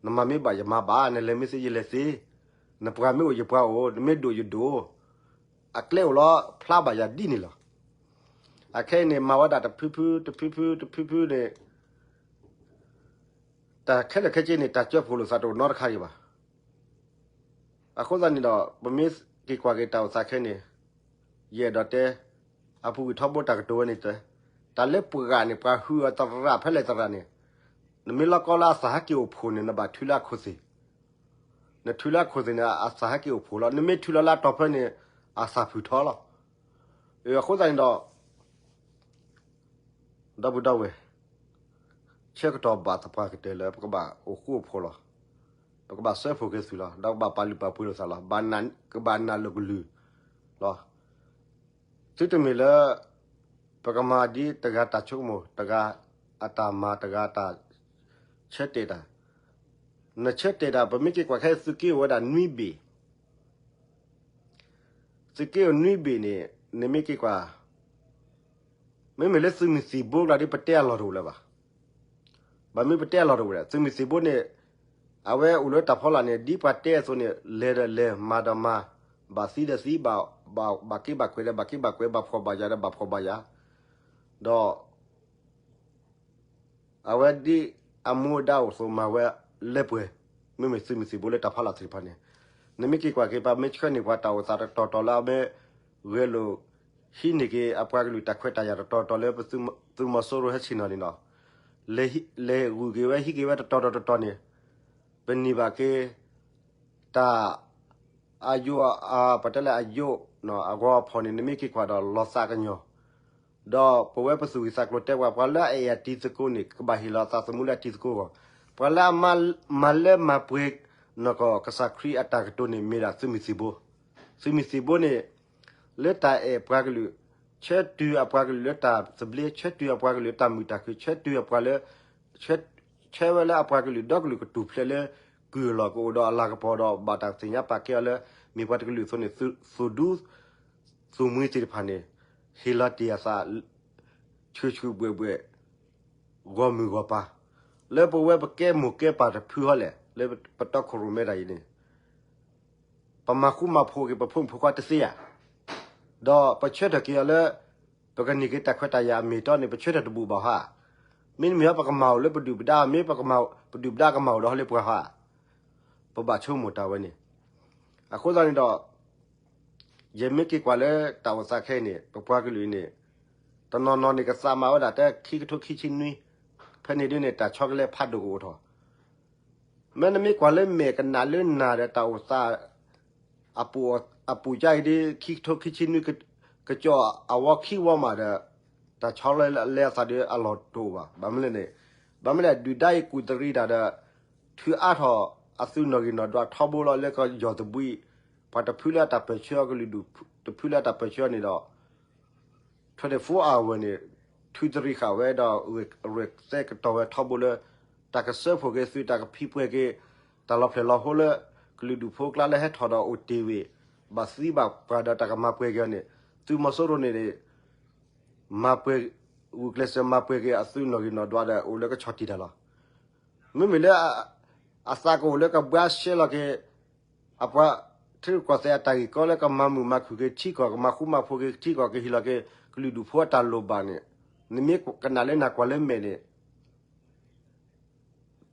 နမၤမ့ၢ်ဘၣ်ယမၤဘၣ်, နလဲၤမ့ၢ်သ့ယလဲၤသ့, နပှၤမ့ၢ်အိၣ်ယပှၤအိၣ်, နမ့ၢ်ဒိၣ်ယဒိၣ်, အကျဲအိၣ်လီၤဖျါဘၣ်ယၤဒ်န့ၣ်လီၤ. အခဲအံၤန့ၣ် မၤဝဲဒၣ်တဖုဖုတဖုဖုတဖုဖုန့ၣ် တၢ်ခဲလၢာ်ခဲဆ့န့ၣ် တၢ်ကၢၢ်ဖှိၣ်လိာ်သးတအိၣ်နီတခါဒံးဘၣ်. အဃိသတးန့ၣ်ဒီး ပမ့ၢ်က့ၤကွၢ်က့ၤတၢ်အိၣ်သးခဲအံၤန့ၣ် ယအဲၣ်ဒိးတဲ အပူၤကွံာ်ထီဘိတၢ်ကတိၤဝဲန့ၣ်တဲ, တၢ်လၢပှၤဂၤန့ၣ် ပှၤဟုၣ်အီၤသရၣ်ဖဲလဲၣ်သရၣ်န့ၣ်, နမ့ၢ်လီၤကီလၢအသးဟဲက့ၤအိၣ်ဖှိၣ်န့ၣ် နဘၣ်ထုးလၢအခိၣ်သ့ၣ်, နထုးလၢအခိၣ်သ့ၣ်န့ၣ် အသးဟဲက့ၤအိၣ်ဖှိၣ်လီၤ. နမ့ၢ်ထုးလီၤလၢအတီၢ်ဖဲန့ၣ် အသးဖုၣ်ထီလီၤ. အဃိသတးန့ၣ်ဒီး ဒီပုၢ်ဒီဝဲၢ်, ဆၢကတီၢ်ဘၣ်သပှၢ်ကတၢၢ်လၢ ပကဘၣ်အိၣ်ဃူအိၣ်ဖိးလီၤ. ပကဘၣ်စၢဖှိၣ်က့ၤသုးလီၤ. ဒီးကဘၣ်ပာ်လုၢ်ပာ်ပှ့ၤလိာ်သးလီၤ. ကဘၣ်နာ်လိာ်ကလုၢ်လီၤ. သုတမ့ၢ်လၢ ပကမၤဒ်တဂၤတၢ်ဆိကမိၣ်, တဂၤအတၢ်မၤ, တဂၤတၢ်ဆၢတဲာ်တၢ်, နဆၢတဲာ်တၢ် ပမ့ၢ်က့ၤကွၢ်ခဲ သုးက့အိၣ်ဝဲဒၣ်နွံဘ့ၣ် သုးက့အိၣ်နွံဘ့ၣ်န့ၣ် နမ့ၢ်က့ၤကွၢ်, မ့မ့ၢ်လၢသုးမုၢ်သံၣ်ဘိကျါဒ်ပတဲအလီၢ်တအိၣ်လၢၤဘၣ်. ဘၣ်မနုၤပတဲအလီၢ်တအိၣ်လဲၣ်, သုးမုၢ်သံၣ်ဘိန့ၣ် အဝဲအိၣ်လၢတၢ်ဖီလာ်န့ၣ် ဒ်ပှၤတဲအသိးန့ၣ် လဲၤဒီးလဲၤ, မၤဒီးမၤ, ဘၣ်သံဒီးသံ, ဘၣ်က့ဘၣ်ကွဲးဒီးဘၣ်က့ဘၣ်ကွဲး, ဘၣ်ဖှီၣ်ဘၣ်ယာ်ဒီးဘၣ်ဖှီၣ်ဘၣ်ယာ်, ဒီး အဝဲဒ်အမူအဒါအိၣ်အသိးမၤဝဲလၢပှဲၤ, မ့မ့ၢ်သုးမုၢ်သံၣ်ဘိလၢတၢ်ဖီလာ်သ့ၣ်တဖၣ်န့ၣ်, နမ့ၢ်က့ၤကွၢ်က့ၤ ပမ့ၢ်ဆှၢန့ၢ်ပှၤတၢ်အိၣ်သးတတီၤတီၤလၢအမ့ၢ်ဂဲၤလိာ်ဟံးန့ၢ်က့ၤအပှၤကလုာ်တၢ်ခွဲးတၢ်ယာ်တတီၤတီၤလၢပသုးမီၤစိရိၤဟဲဆ့ၣ်နီၤန့ၣ်လီၤ. လဲၤဂုာ်က့ၤဝဲဟံးက့ၤဝဲတတီၤတီၤတတီၤန့ၣ်, ပန့ၢ်ဘၣ်က့ၤ တၢ် အယိာ်, ပတဲလၢအယိာ်, အဂီၤအဖီၣ်န့ၣ် နမ့ၢ်က့ၤကွၢ်ဒီးလီၤသးကညီၤ, ဒီးပဝဲပသူၣ်ဂံၢ်သးကျိၤတဲပှၤ, ပှၤလၢအအဲၣ်အတံၤသကိးန့ၣ် ကဘၣ်ဟ့ၣ်လီၤအသးသမူလၢအတံၤသကိးအဂီၢ်, ပှၤလၢအမၤလၢမၤပှဲၤနီၢ်ကီၢ်ကစၢ်ခရံာ်အတၢ်ကတိၤန့ၣ် မ့ၢ်ဒၣ်သုးမုၢ်သံၣ်ဘိ, သုးမုၢ်သံၣ်ဘိန့ၣ် လၢတၢ်အဲၣ်ပှၤကလုာ်, ဆၢတုၤအပှၤကလုာ်လၢတၢ်သဘျ့, ဆၢတုၤအပှၤကလုာ်လၢတၢ်မုာ်တၢ်ခုၣ်, ဆၢတုၤအပှၤလၢ ဆၢဝဲလၢအပှၤကလုာ်ဒီကလုာ်ကထူၣ်ဖျဲးလၢကုၢ်အလီၢ် ကအိၣ်ဒီးအလၤကပီၤဒီးဘၣ်တၢ်သ့ၣ်ညါပာ်ကဲအီၤလၢ မ့ၢ်ပှၤတကလုာ်အသိးန့ၣ် သုးဒူ သုးမုၢ်သ့ၣ်တဖၣ်န့ၣ် ဟ့ၣ်လီၤတ့ၢ်အသး ဆူၣ်ဆူၣ်ဘှဲၣ်ဘှဲၣ် ဂီၢ်မုၢ်ဂီၢ်ပၤ လၢပဝဲပကဲမိၢ်ကဲပၢ်တဖုဟီလဲၣ် လၢပတီခိၣ်ရိၣ်မဲတၢ်အံၤန့ၣ် ပမၤဃူမၤဖိးက့ၤ ပဖိမုၣ်ဖိခွါတသ့ဧါ, ဒီးပဆၢထၢၣ်က့ၤအီၤလၢ ပကန့ၢ်က့ၤတၢ်ခွဲးတၢ်ယာ်အမ့ၢ်အတီန့ၣ် ပဆၢထၢၣ်တဘူၣ်ဘၣ်ဧါ, မ့တမ့ၢ်ဟီ ပကမၤအိၣ်လၢပဒုၣ်ပဒါ, မ့ၢ်ပဒုၣ်ပဒါကမၤအိၣ်ဒီးဟီလၢပှၤဧါ, ပဘၣ်ဆိကမိၣ်တၢ်ဝဲန့ၣ်, အဃိသတးန့ၣ်ဒီး ယမ့ၢ်က့ၤကွၢ်လၢတၢ်အိၣ်သးခဲအံၤန့ၣ် ပပှၤကလုာ်အံၤန့ၣ် တနီၤနီၤန့ၣ် ကသးမၤဝဲဒၣ်တၢ်ခံကထိခံဆံနွံ, ဖဲန့ၣ်ဒ်န့ၣ် တၢ်ဆီတလဲဖးဒိၣ်ကအိၣ်ထီၣ်, မ့တမ့ၢ်ကွၢ်လၢမဲာ်ကနၣ်လၢနၢ်ဒီးတၢ်အိၣ်သး အပူၤအပူၤကါအံၤဒ် ခံကထိခံဆံနွံ ကစီၤအဝီခံဝီမးဒီး တၢ်ဆီတလဲအသးဒီးအလီၢ်တအိၣ်ဘၣ်. ဘၣ်မနုၤလဲၣ်န့ၣ်, ဘၣ်မနုၤလဲၣ် ဒုၣ်ဒါအံၤကူၣ်တရံးတၢ်ဒီး ထုးအါထီၣ်အသုးနီၣ်ဂံၢ်နီၣ်ဒွးထီဘိလီၤလၢကယီၢ်သဘှံး, ပှၤတဖုလၢအတၢ်ပၢၢ်ဆၢအီၤ ကလုာ်ဒူၣ်တဖုလၢအတၢ်ပၢၢ်ဆၢအီၤန့ၣ်ဒီး twenty-four hour န့ၣ် ထုးတရံးဃာ်ဝဲဒီး ရဲၣ်သဲကတီၤဝဲထီဘိလၢ တၢ်ကစၢဖှိၣ်က့ၤသုး တၢ်ကဖံးပှဲၤက့ၤ တၢ်လီၤဖျဲၣ်လီၤဟိလၢ ကလုာ်ဒူၣ်ဖိအကျါလၢဟဲထီၣ်ဒီးအိၣ်တ့ၢ်ဝံၤ ဘၣ်သံဘၣ်ပှၢ်ဒီးတၢ်ကမၤပှဲၤက့ၤအီၤန့ၣ် သုးမီၤစိရိၤန့ၣ် မၤပှဲၤ ဂုာ်ကျဲးစၢးမၤပှဲၤက့ၤအသုးနီၣ်ဂံၢ်နီၣ်ဒွးဒီးအိၣ်လၢကဆီၣ်တံၢ်တၢ်လီၤ. မ့မ့ၢ်လၢ အသးကအိၣ်လၢကဘှါရှဲလီၤက့ၤ အပှၤထံရူၢ်ကီၢ်သဲးအတၢ်ဂ့ၢ်ကီလၢကမၤမုာ်မၤခုၣ်က့ၤထံကီၢ် ကမၤဃူမၤဖိးက့ၤထံကီၢ် ကဟ့ၣ်လီၤက့ၤ ကလုာ်ဒူၣ်ဖိအတၢ်လိၣ်ဘၣ်န့ၣ် နမ့ၢ်ကနၣ်လၢနၢ်ကွၢ်လၢမဲာ်န့ၣ်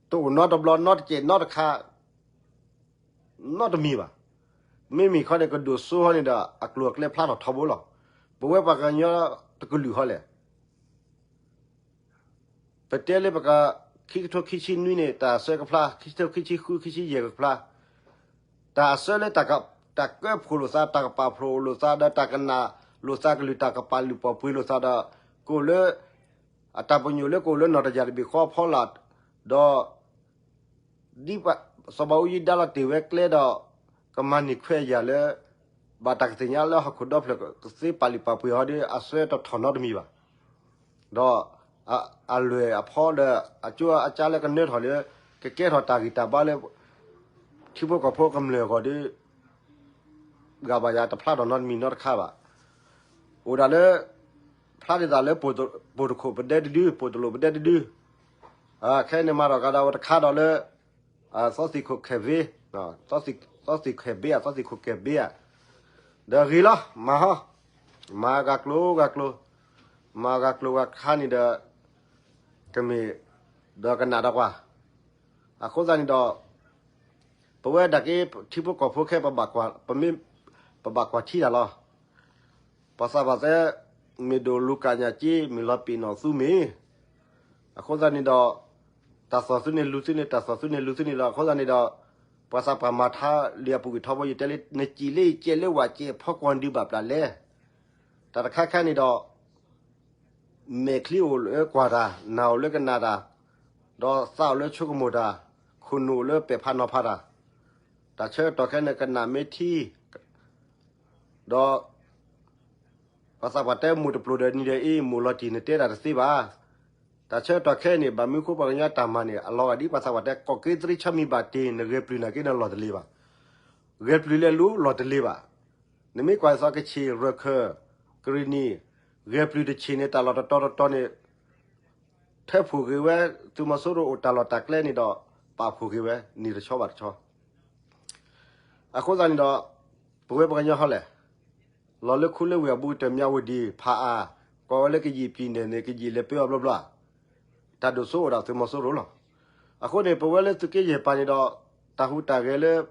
တအိၣ်နီတဘျီ နီတစဲး နီတခါ နီတမံၤဘၣ်. မ့မ့ၢ်ခီန့ၣ် ကဒိၣ်စိဟီန့ၣ်ဒီး အကျိၤအကျဲဖျါထီၣ်ထီဘိလီၤ. ပဝဲပှၤကညီတကလုာ်ဟီလဲၣ် ပတဲလၢပက ခံကထိခံဆံနွံန့ၣ် တၢ်အစၢကဖျါ, ခံကထိခံဆံဃု ခံဆံယဲၢ်ကဖျါ, တၢ်အစၢလၢ တၢ်ကၢၢ်ဖှိၣ်လိာ်သး တၢ်ကပာ်ဖှိၣ်လိာ်သးဒီး တၢ်ကနၣ်လိာ်သးကလုၢ် တၢ်ကပာ်လုၢ်ပာ်ပှ့ၤလိာ်သးဒီး ကအိၣ်လၢ အတၢ်ပညိၣ်လၢကအိၣ်လၢနီၢ်တယၢ်တဘ့ၣ်ဃီအဖီလာ် ဒီး ဒ်စီၤဘးအူကၠံဒါလီၤတ့ၢ်ဝဲကျဲဒီး ကမၤန့ၢ်ခွဲးယာ်လၢ ဘၣ်တၢ်ကသ့ၣ်ညါလၢဟီၣ်ခိၣ်ဒီဖျၢၣ်ကသ့ပာ်လုၢ်ပာ်ပှ့ၤဟီဒီး အစၢတထီၣ်နီတမံၤဘၣ်. ဒီး အလွဲၢ်အဖီဒီး အကၠိအကၠါလၢကနၢထီၣ်လၢ ကကဲထီၣ်တၢ်ဂံၢ်တၢ်ဘါလၢ ထံဖိကီၢ်ဖိကမျၢၢ်အဂီၢ်ဒီး ဂၤဘၣ်ယၤတဖျါထီၣ်နီတမံၤနီတခါဘၣ်. အိၣ်ဒၣ်လၢ ဖျါဒ်သိးလၢ ပိၣ်တခိၣ်ပဒဲတဒု, ပိၣ်တလိၣ်ပဒဲတဒု, ခဲအံၤန့ၣ်မၤထီၣ်ကဒီးဝဲတခါဒီးလၢ သီသံၣ်ခိၣ်ခဲၣ်ဘ့, သီသံၣ်ခဲၣ်ဘ့ဧါ, သီသံၣ်ခိၣ်ခဲၣ်ဘ့ဧါ, ဒီးဂ့ၤလီၤ မၤဟီ, မၤဂၤကျိၤဂၤကျိၤ, မၤဂၤကျိၤဂၤခါန့ၣ်ဒီး ကမ့ၢ် ဒီးကနၣ်ဒီးကွၢ်, အဃိသတးန့ၣ်ဒီး ပဝဲဒၣ်က့ ထံဖိကီၢ်ဖိခဲ ပမ့ၢ် ပဘၣ်ကွၢ်ထံတၢ်လီၤ. ပှၤသးပှၢ်တဲ မ့ၢ်ဒိၣ်လူၤကၣ်ညၣ်က့ မ့ၢ်လီၤပ့ၤနီၣ်သူမ့ၢ် အဃိသတးန့ၣ်ဒီး တၢ်သီၣ်သုန့ၣ်လူၤသုန့ၣ် တၢ်သီၣ်သုန့ၣ်လူၤသုန့ၣ်လီၤ. အဃိသတးန့ၣ်ဒီး ပှၤသးပှၢ်မၤထါလံာ်အပူၤကွံာ်ထီဘိ ယတဲလၢ နစံၣ်လၢယကဲလၢဝဲကဲဖီကွီၤဒုးဘၣ်ပျၢ်လဲၣ်. တၢ်တခါခါန့ၣ်ဒီး မဲာ်ချံအိၣ်လၢကွၢ်တၢ်, နၢ်အိၣ်လၢကနၣ်တၢ်, ဒီးသးအိၣ်လၢဆိကမိၣ်တၢ်, ခိၣ်နူာ်အိၣ်လၢပဲာ်ဖးနီၤဖးတၢ်, တၢ်ဆၢကတီၢ်ခဲအံၤန့ၣ် ကနၣ်မ့ၢ်ထံ ဒီး ပှၤသးပှၢ်တဲမိၢ်တပျိာ်ဒီးနံၤဒီးအ့ၣ် မိၢ်လီၤတံၢ်နတဲတၢ်တသ့ဘၣ်. တၢ်ဆၢကတီၢ်ခဲအံၤန့ၣ် ဘၣ်မနုၤဃိပှၤကညီတၢ်မၤန့ၣ် အလီၤဂာ်ဒ်ပှၤသးပှၢ်တဲ ကီၢ်က့သရံးဆီမံၤဘၣ်တ့ၢ် နဂဲၤပျုၢ်နာ်က့နလီၢ်တလ့ၤဘၣ်. ဂဲၤပျုၢ်လဲၤလူလီၢ်တလ့ၤဘၣ်. နမ့ၢ်ကွၢ်သီကဆ့ၣ် ရခၢၣ် ကရံၣ်နံၣ် ဂဲၤပျုၢ်တဆ့ၣ်န့ၣ် တၢ်လီၢ်တတီၤတတီၤန့ၣ် ထၢဖှိၣ်ဂ့ၤဝဲ သုးမီၤစိရိၤအိၣ်တၢ်လီၢ်တၢ်ကျဲန့ၣ်ဒီး ပာ်ဖှိၣ်ဂ့ၤဝဲ န့ၣ်တဆီဘၣ်တဆီ အဃိသတးန့ၣ်ဒီး ပဝဲပှၤကညီဟီလဲၣ်, လီၤလၢခူလၢဝ့ၢ်အဘူးကတၢၢ် မၠးဝတံၣ် ဖးအါ, ကွၢ်ဝဲလၢကယံာ်ပျံၤန့ၣ်န့ၣ် ကယံာ်လဲၤပၢအီၤဘျီဘျီ, တၢ်ဒိၣ်စိအိၣ်ဒီးသုးမီၤစိရိၤလီၤ. အဃိန့ၣ် ပဝဲလၢသုးက့ယဲၢ်ပၤန့ၣ်ဒီး တၢ်ဟူးတၢ်ဂဲၤလၢ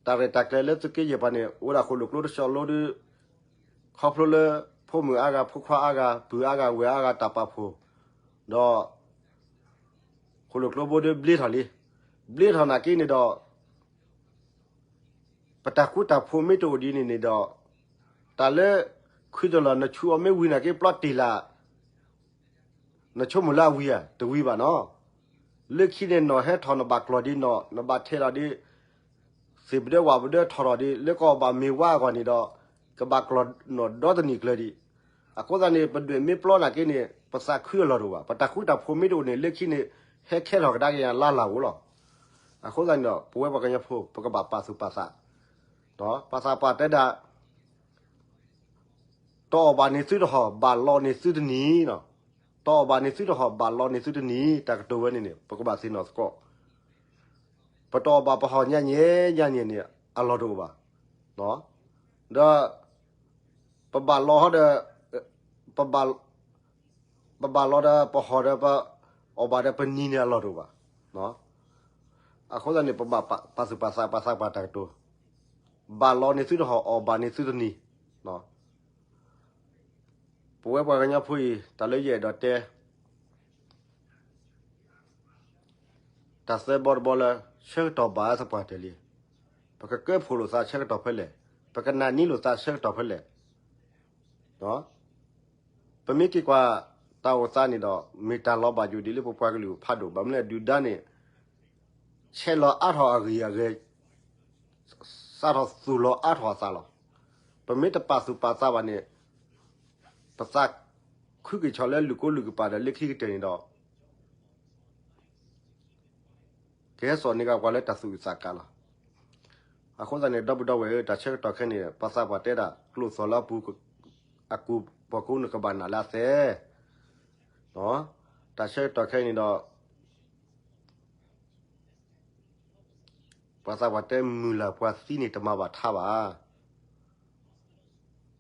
တၢ်ရဲၣ်တၢ်ကျဲၤလၢသုးက့ယဲၢ်ပၤန့ၣ် အိၣ်ဒၣ်ဃိၣ်လိာ်ကျိတဆီလိဒီး ခီဖျိလၢ ဖိမုၣ်အါဂၤ ဖိခွါအါဂၤ ပုၢ်အါဂၤ ဝဲၢ်အါဂၤ တၢ်ပာ်ဖှိၣ်, ဒီး ဃိၣ်လိာ်ကျိဘိဒီးဘျ့ထီၣ်လံ. ဘျ့ထီၣ်နာ်က့န့ၣ်ဒီး ပတၢ်ဃူတၢ်ဖိးမ့ၢ်တအိၣ်ဒ်န့ၣ်န့ၣ်ဒီး တၢ်လၢ ခုတလီၢ်နဆူအီၤမ့ၢ်ဝံၤနာ်က့ ပျီတ့ၢ်လၢ နဆိကမိၣ်လၢအဝံၤဧါ, တဝံၤဘၣ်နီၤ. လၢခံန့ၣ် နီၣ်ဟဲထီၣ်နဘၣ်ကျီၢ်ဒ်နီၣ်, နဘၣ်ထဲးလီၤဒ် သ့ၣ်ပဒၢဝၣ်ပဒၢထီၣ်ထီၣ်ဒ် လၢကအီၣ်ဘၣ်မ့ၤဝါအဂီၢ်န့ၣ်ဒီး ကဘၣ်ကျီၢ်နီၣ်ဒီတနံၣ်ကျၢၤဒံး. အဃိသတးန့ၣ် ပဒွဲၣ်မ့ၢ်ပျီနာ်က့န့ၣ် ပသးခုအလီၢ်တအိၣ်ဘၣ်. ပတၢ်ဃူတၢ်ဖိးမ့ၢ်တအိၣ်န့ၣ် လၢခံန့ၣ် ဟဲခဲထီၣ်ကဒါက့ၤယၤလၢ်လၢ်ဧိၤလီၤ. အဃိသတးန့ၣ်ဒီး ပဝဲပှၤကညီဖိ ပကဘၣ်ပာ်သူၣ်ပာ်သး, ပှၤသးပှၢ်တဲဒၣ် တအီၣ်ဘၣ်န့ၢ်သုတဟီၣ်, ဘၣ်လီန့ၢ်သုတနံၤ. တအီၣ်ဘၣ်န့ၢ်သုတဟီၣ်, ဘၣ်လီန့ၢ်သုတနံၤ. တၢ်ကတိၤဝဲန့ၣ်န့ၣ် ပကဘၣ်သ့ၣ်နီၣ်သကိး. ပတအီၣ်ဘၣ်ပဟီၣ်ညါညဲညါန့ၣ်န့ၣ် အလီၢ်တအိၣ်ဘၣ်. ဒီး ပဘၣ်လီဟီဒီး ပဘၣ် ပဘၣ်လီဒီးပဟီၣ်ဒီးပအီၣ်ဘၣ်ဒီးပနံၤန့ၣ်အလီၢ်တအိၣ်ဘၣ်. အဃိသတးန့ၣ် ပဘၣ်ပာ်သူၣ်ပာ်သး ပှၤသးပှၢ်တၢ်ကတိၤ, ဘၣ်လီန့ၢ်သုတဟီၣ်, အီၣ်ဘၣ်န့ၢ်သုတနံၤ. ပဝဲပှၤကညီဖိအံၤ တၢ်လၢယအဲၣ်ဒိးတဲ တၢ်သၢဘီတဘီလၢ ဆၢကတီၢ်ဘၣ်သပှၢ်တၢၢ်လံ. ပကကဲဖိးလိာ်သးဆၢကတီၢ်ဖဲလဲၣ်, ပကနာ်န့ၢ်လိာ်သးဆၢကတီၢ်ဖဲလဲၣ်. ပမ့ၢ်က့ၤကွၢ်တၢ်အိၣ်သးန့ၣ်ဒီး မ့ၢ်တၢ်လီၤဘၣ်ယိၣ်ဒံးလၢပပှၤကလုာ်ဖးဒိၣ်, ဘၣ်မနုၤလဲၣ် ဒုၣ်ဒါန့ၣ် ဆဲးလီၤအါထီၣ်အဂံၢ်အဂဲၤ, စးထီၣ်သူၣ်လီၤအါထီၣ်အသးလီၤ. ပမ့ၢ်တပာ်သူၣ်ပာ်သးဘၣ်န့ၣ် ပသးခုက့ၤဆီလၢလုၢ်ကိလုၢ်ကပၤဒီးလၢခံကတၢၢ်န့ၣ်ဒီး ကဟဲစိာ်န့ၢ်က့ၤပှၤလၢတၢ်သူၣ်အုးသးကါလီၤ. အဃိသတးန့ၣ် ဒီပုၢ်ဒီဝဲၢ်ဧၢ, တၢ်ဆၢကတီၢ်ခဲအံၤန့ၣ် ပှၤသးပှၢ်တဲဒၣ် ကျိၣ်သီၣ်လၢအပူၤ အကူၣ်ပှၤကူနကဘၣ်နာ်လၢအသဲ, တၢ်ဆၢကတီၢ်ခဲအံၤန့ၣ်ဒီး ပှၤသးပှၢ်တဲမုၢ်လၢ်ပှၤသံန့ၣ်တမၤဘၣ်ထါဘၣ်.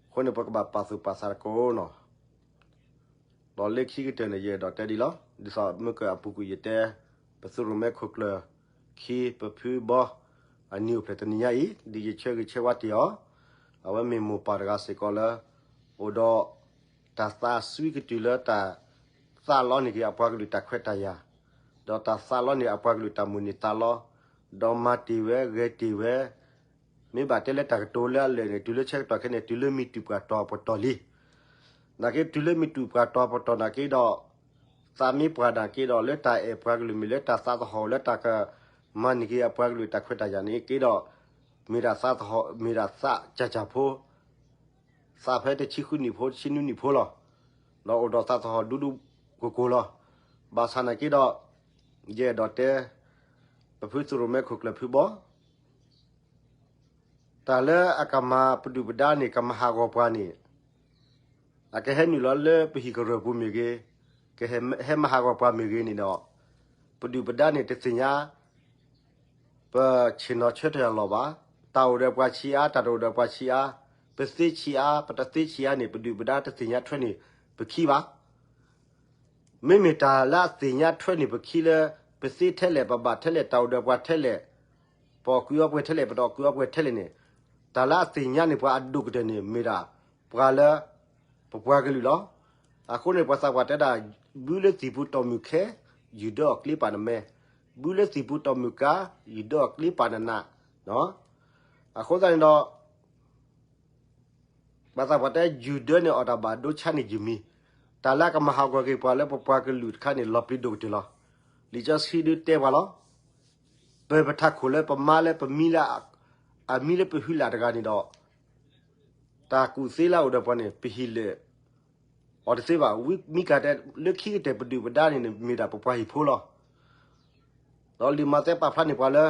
အဃိန့ၣ် ပကဘၣ်ပာ်သူၣ်ပာ်သးတကိးနီၤ. ဒီးလၢခံကတၢၢ်န့ၣ် ယအဲၣ်ဒိးတဲဒ်လီၤ. ဒ်သိးမုၢ်ကၢၢ်အပူၤကွံာ်ယတဲ ပသုးရိၣ်မဲခိၣ်ကျၢၢ်ခံ ပဖုဘီ အနံၤအိၣ်ဖျဲၣ်တနံၤညါအံၤ ဒ်ယဆၢဂ့ၤဆၢဝါတ့ၢ်အီၤ, အဝဲမ့ၢ်မိၢ်ပၢ်တဂၤစ့ၢ်ကီးလၢ အိၣ်ဒီးတၢ်သးစွံကတုၤလၢတၢ်သးလီန့ၢ်က့ၤအပှၤကလုာ်တၢ်ခွဲးတၢ်ယာ်, ဒီးတၢ်သးလီန့ၢ်အပှၤကလုာ်တၢ်မိၣ်န့ၢ်သးလီ, ဒီးမၤတ့ၢ်ဝဲ ဂဲၤတ့ၢ်ဝဲ မ့ၢ်ဘၣ်တဲလၢတၢ်ကတိၤလၢအလၢာ်န့ၣ် တုၤလၢဆၢကတီၢ်ခဲအံၤန့ၣ် တုၤလၢမံၤတူာ်ပှၤတီၤပတီၢ်လံ. နာ်က့တုၤလၢမံၤတူာ်ပှၤတီၤပတီၢ်နာ်က့ဒီး သးမ့ၢ်ပှၢ်နာ်က့ဒီး လၢတၢ်အဲၣ်ပှၤကလုာ်မ့ၢ်လၢတၢ်သးသဟီၣ်လၢတၢ်ကမၤန့ၢ်က့ၤအပှၤကလုာ်တၢ်ခွဲးတၢ်ယာ်န့ၣ်က့ဒီး မ့ၢ်ဒၣ်သးသဟီၣ် မ့ၢ်ဒၣ်သးကၢ်ကၢ်ဖိ သးဖဲတဆံဃုနံၣ်ဖိ တဆံနွံနံၣ်ဖိလီၤ. ဒီးအိၣ်ဒီးသးသဟီၣ်ဒူဒူကိၢ်ကိၢ်လီၤ. ဘၣ်ဆၣ်နာ်က့ဒီး ယအဲၣ်ဒိးတဲ ပဖုသုးရိၣ်မဲခိၣ်ကျၢၢ်ဖုဘီ တၢ်လၢအကမၤပဒုၣ်ပဒါန့ၣ် ကမၤဟးဂီၤပှၤန့ၣ် အကဟဲနုာ်လီၤလၢပဟံၣ်ကရၢၢ်ပူၤမ့ၢ်ဂ့ၤ, ကဟဲမၤဟးဂီၤပှၤမ့ၢ်ဂ့ၤန့ၣ်ဒီး ပဒုၣ်ပဒါန့ၣ်တသ့ၣ်ညါ ပဆ့ၣ်နီၤဆၢထၢၣ်အလီၢ်ဘၣ်. တၢ်အိၣ်ဒီးပှၤဆံးအါ တၢ်တအိၣ်ဒီးပှၤဆံးအါ, ပသ့ဆံးအါ ပတသ့ဆံးအါန့ၣ် ပဒုၣ်ပဒါတသ့ၣ်ညါထွဲန့ၢ်ပခံဘၣ်. မ့မ့ၢ်တၢ်လၢအသ့ၣ်ညါထွဲန့ၢ်ပခံလၢ ပသ့ထဲလဲၣ် ပဘၣ်ထဲလဲၣ် တၢ်အိၣ်ဒီးပှၤထဲလဲၣ်, ပအီၣ်ကုးအီပှဲၤထဲလဲၣ် ပတအီၣ်ကုးအီပှဲၤထဲလဲၣ်န့ၣ်, တၢ်လၢအသ့ၣ်ညါန့ၢ်ပှၤအဒိၣ်ကတၢၢ်န့ၣ် မ့ၢ်ဒၣ်ပှၤလၢ ပပှၤကလုာ်လီၤ. အဃိန့ၣ် ပှၤသးပှၢ်တဲဒၣ်, ဘုလၢသံၣ်ပူၤတီၢ်မုၢ်ခဲ, ယုၢ်ဒၢအီၣ်ကျ့ပာ်နမဲ, ဘုလၢသံၣ်ပူၤတီၢ်မုၢ်ကါ, ယုၢ်ဒၢအီၣ်ကျ့ပာ်နနး. အဃိသတးန့ၣ်ဒီး ပှၤသးပှၢ်တဲ ယုၢ်ဒၢန့ၣ်အီၣ်တၢ်ဘၣ်ဒိဆါန့ၢ်ယုၢ်မံၤ, တၢ်လၢအကမၤဟးဂီၤက့ၤပှၤလၢပပှၤကလုာ်တခါန့ၣ် လီၤပျံၤဒိၣ်ကတၢၢ်လီၤ. လံာ်စီဆှံဒုးတဲပှၤလီၤ. ပၢၢ်ပထးခိၣ်လၢပမါလၢပမံလၢ အမံလၢပဟုလၢ်တဂၤန့ၣ်ဒီး တၢ်ကူၣ်သ့လၢအအိၣ်ဒီးပှၤန့ၣ် ပဟ့ၣ်လၢာ်အီၤတသ့ဘၣ်. ဝံမံကၤတဲ လၢခံကတၢၢ်ပဒုၣ်ပဒါန့ၣ် မ့ၢ်ဒၣ်ပပှၤဟံၣ်ဖိလီၤ. ဒီးလံာ်မးသဲပာ်ဖျါန့ၢ်ပှၤလၢ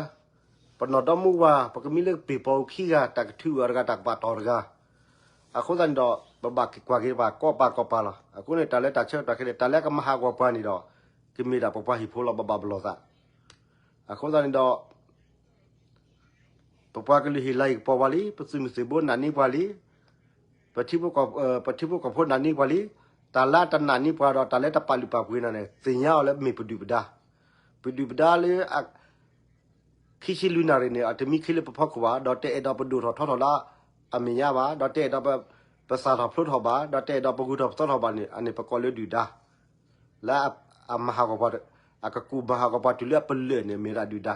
ပနီၢ်ဒီမါဝၤ ပကမံလၢပ့ၢ်ပီၤအူခံဂၤ တၢ်ကထုးအီၤတဂၤ တၢ်ကပာ်တီၢ်တဂၤ. အဃိသတးန့ၣ်ဒီး ပဘၣ်ကွၢ်က့ၤပှၤကိးပာ်ကိးပာ်လီၤ. အဃိန့ၣ် တၢ်လၢတၢ်ဆၢကတီၢ်ခဲအံၤ တၢ်လၢကမၤဟးဂီၤပှၤန့ၣ်ဒီး ကမ့ၢ်ဒၣ်ပပှၤဟံၣ်ဖိလီၤ ပဘၣ်ပလီၢ်သး. အဃိသတးန့ၣ်ဒီး ပပှၤကလုာ်ဟ့ၣ်လၤဟ့ၣ်ကပီၤပှၤလံ, ပသုးမုၢ်သံၣ်ဘိနာ်န့ၢ်ပှၤလံ, ပထံဖိကီၢ် ပထံဖိကီၢ်ဖိနာ်န့ၢ်ပှၤလံ, တၢ်လၢတနာ်န့ၢ်ပှၤဒီး တၢ်လၢတပာ်လုၢ်ပာ်ပှ့ၤနၤန့ၣ် သ့ၣ်ညါအီၤလၢမ့ၢ်ပဒုၣ်ပဒါ, ပဒုၣ်ပဒါလၢ ခံဆံလွံၢ်နၣ်ရံၣ်န့ၣ် အတမံခ့လၢပဖီခိၣ်ဘၣ်, ဒီးတအဲၣ်ဒိးပဒိၣ်ထီၣ်ထီထီၣ်လၢအမဲာ်ညါဘၣ်, ဒီးတအဲၣ်ဒိးပသၣ်ထီၣ်ဖျိထီၣ်ဘၣ်, ဒီးတအဲၣ်ဒိးပဂုၤထီၣ်ပသီထီၣ်ဘၣ်န့ၣ် အန့ၣ်ပကိးလၢဒုၣ်ဒါ လၢအမၤဟးဂီၤပှၤ, အကကူၣ်မၤဟးဂီၤပှၤတုၤလၢအပလၢၢ်န့ၣ် မ့ၢ်ဒၣ်ဒုၣ်ဒါ.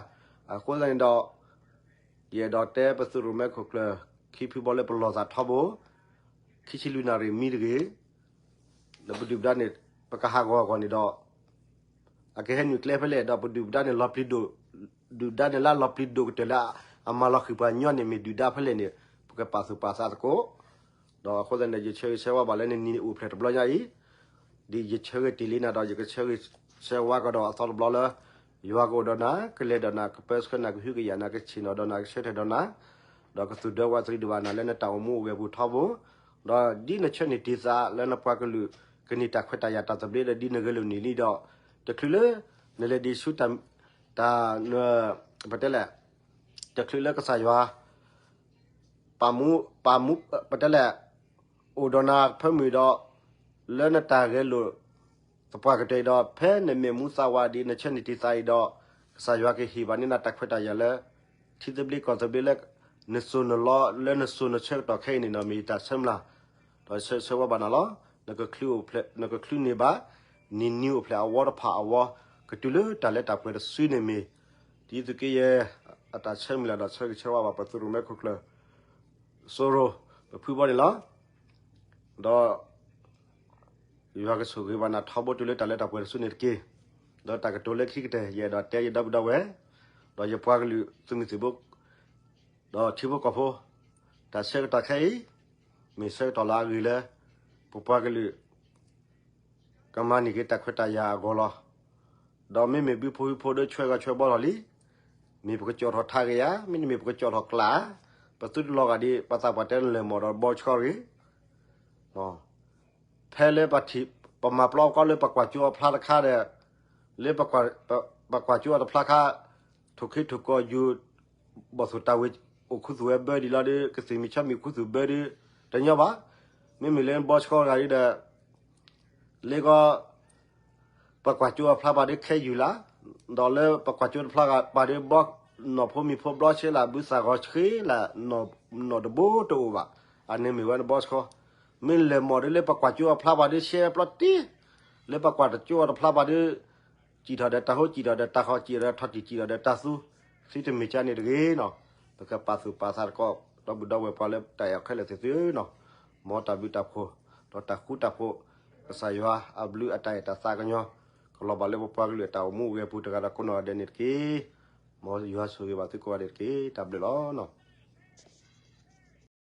အဃိသတးန့ၣ်ဒီး ယအဲၣ်ဒိးတဲပသုးရိၣ်မဲခိၣ်ကျၢၢ် ခံဖုဘီလၢပလီၢ်သးထီဘိ, ခံဆံလွံၢ်နၣ်ရံၣ်မံတဂ့ၤ, လၢပဒုၣ်ပဒါန့ၣ် ပကဟးဂီၤအဂီၢ်န့ၣ်ဒီး အကဟဲနုာ်ကျဲဖဲလဲၣ်ဒီး ပဒုၣ်ပဒါန့ၣ်လီၤပျံၤဒိၣ်, ဒုၣ်ဒါန့ၣ်လၢလီၤပျံၤဒိၣ်ကတၢၢ်လၢ အမၤလီၤဃံၤပှၤညီန့ၣ်မ့ၢ်ဒုၣ်ဒါဖဲလဲၣ်န့ၣ် ပကပာ်သူၣ်ပာ်သးသကိး, ဒီးအဃိသတးန့ၣ် ယဆၢဂ့ၤဆၢဝါဘၣ်လၢနနံၤအိၣ်ဖျဲၣ်တဘျီညါအံၤ, ဒ်ယဆၢဂ့ၤတ့ၢ်လံနၤဒီး ယကဆၢဂ့ၤဆၢဝါကဒီးအသီတဘျီလၢ ယွၤကအိၣ်ဒီးနၤ, ကလဲၤဒီးနၤ, ကပၢဆှၢနၤ, ကဟုကယာ်နၤ, ကဆ့ၣ်နီၤဒီးနၤ, ကဆၢထၢၣ်ဒီးနၤ, ဒီးကသူၣ်ဒၢဝးတရံးဒံးဘၣ်နၤလၢနတၢ်အိၣ်မူအိၣ်ဂဲၤပူၤထီဘိ, ဒီးဒ်နဆၢန့ၢ်တ့ၢ်သးလၢနပှၤကလုာ် ကန့ၢ်တၢ်ခွဲးတၢ်ယာ်တၢ်သဘျ့ဒီး ဒ်နဂဲၤလိာ်န့ၢ်လံဒီး တချုးလၢ နလဲၤဒံးဆူတၢ်, တၢ်, ပတဲလဲၣ်, တချုးလၢကစၢ်ယွၤ ပာ်မူ, ပာ်မူ, ပတဲလဲၣ်, အိၣ်ဒီးနၤဖၢမုၢ်ဒီး လၢနတၢ်ဂဲၤလိာ်သပှၢ်ကတၢၢ်အံၤဒီး ဖဲနမဲာ်မူသးဝးဒံး နဆၢန့ၢ်တ့ၢ်သးအံၤဒီး ကစၢ်ယွၤကဟ့ၣ်ဘၣ်န့ၢ်နၤတၢ်ခွဲးတၢ်ယာ်လၢ ထံသဘျ့ကီၢ်သဘျ့လၢ နစိၤနလီလၢနစိၤနဆၢကတီၢ်ခဲအံၤန့ၣ်ဒီး မ့ၢ်ယတၢ်ဆၢမုၢ်လၢ်, ဒီးဆၢဂ့ၤဆၢဝါဘၣ်နၤလီၤ. နကချုးန့ၢ်ဘၣ် နံၤနံၤအိၣ်ဖျဲၣ်အဝီတဖၣ်အဝီ ကတုၤလၢတၢ်လၢတၢ်ပှဲၤတစုန့ၣ်မ့ၢ် တံသုးက့ယဲၢ် အတၢ်ဆၢမုၢ်လၢ်ဒီးဆၢဂ့ၤဆၢဝါဘၣ်ပသုးရိၣ်မဲခိၣ်ကျၢၢ် စိရိၤ ပဖုဘီန့ၣ်လီၤ. ဒီး ယွၤကဆိၣ်ဂ့ၤဘၣ်နၤထီဘိတုၤလၢတၢ်လၢတၢ်ပှဲၤတစုန့ၣ်တက့ၢ်. ဒီးတၢ်ကတိၤလၢခံကတၢၢ် ယအဲၣ်ဒိးတဲယဒီပုၢ်ဒီဝဲၢ် ဒီးယပှၤကလုာ်သုးမုၢ်သံၣ်ဘိ ဒီးထံဖိကီၢ်ဖိ တၢ်ဆၢကတီၢ်ခဲအံၤ မ့ၢ်ဆၢကတီၢ်လၢအဂ့ၤလၢ ပပှၤကလုာ် ကမၤန့ၢ်က့ၤတၢ်ခွဲးတၢ်ယာ်အဂီၢ်လီၤ. ဒီးမ့မ့ၢ်ဘုဖိဟံဖိဒီးဆွဲဂီၤဆွဲဘီထီၣ်လံ. မ့ၢ်ပကကၠီၣ်ထီၣ်ထးဂ့ၤဧါ, မ့တမ့ၢ်ပကကၠီၣ်ထီၣ်ကျးဧါ, ပသုတလီၤဂာ်ဒ် ပှၤသးပှၢ်တဲလၢာ်မီၢ်ဒီးဘီဆှီတဂ့ၤ. ဖဲလၢပထံၣ် ပမၤပျီကီလၢပကွၢ်ကၠိအဖျါတခါဒီး လၢ ပကွၢ်ကၠိအတဖျါခါ ထိၣ်ခ့ထိၣ်ကီၢ်ယူၤ ဘီၣ်သိၣ်တၢ်ဝ့ၤ အိၣ်ခူသူၣ်ဝဲဘၢဒံးလီၤဒီး ကသ့ၣ်မံၤဆီမံၤခူသူၣ်ဘၢဒီး တညီဘၣ်. မ့မ့ၢ်လၢဘီဆှီတဂၤဒီး လၢကီၢ် ပကွၢ်ကၠိအဖျါပာ်ဒီးခဲယူၤလၢ်, ဒီးလၢပကွၢ်ကၠိတဖျါပာ်ဒီးဘီ နီၢ်ဖိမံၤဖိဘျီဆှဲလၢ် ဘုသၣ်ဂီၤဆှဲလၢ် နီၢ်တဘိတအိၣ်ဘၣ်. အန့ၣ်မ့ၢ်ဝဲန့ၣ်ဘီဆှီ. မ့ၢ်လၢာ်မီၢ်ဒီးလၢပကွၢ်ကၠိအဖျါပာ်ဒီးဆှဲပျီတံၢ်, လၢပကွၢ်ကၠိအတဖျါပာ်ဒီး စံၣ်ထီၣ်ဒီးတၢ်ဟိ စံၣ်ထီၣ်ဒီးတၢ်ဃီ စံၣ်ထီၣ်ဒီးထီၣ်တံၢ် စံၣ်ထီၣ်ဒီးတၢ်သူ, သုတမ့ၢ်ကန့ၣ်တဂ့ၤနီၤ. ပကပာ်သူၣ်ပာ်သးသကိး ဒီပုၢ်ဒီဝဲၢ်ပှၤလၢတၢ်အဲၣ်ခဲလၢာ်သ့ၣ်သုနီၤ. မ်တၢ်ဘျုးတၢ်ဖှိၣ် ဒီးတၢ်ဃူတၢ်ဖိး ကစၢ်ယွၤအဘျုးအတၢ်အဲၣ်တၢ်သးကညီၤ ကလီၤဘၣ်လၢပပှၤကလုာ်အတၢ်အိၣ်မူအိၣ်ဂဲၤပူၤတဂၤဒီးကိးနီၢ်ဂၤဒဲးန့ၣ်တက့ၢ်. မ်ယွၤဆိၣ်ဂ့ၤဘၣ်သုကိးဂၤဒဲးတက့ၢ်. တၢ်ဘျုးလီၤ.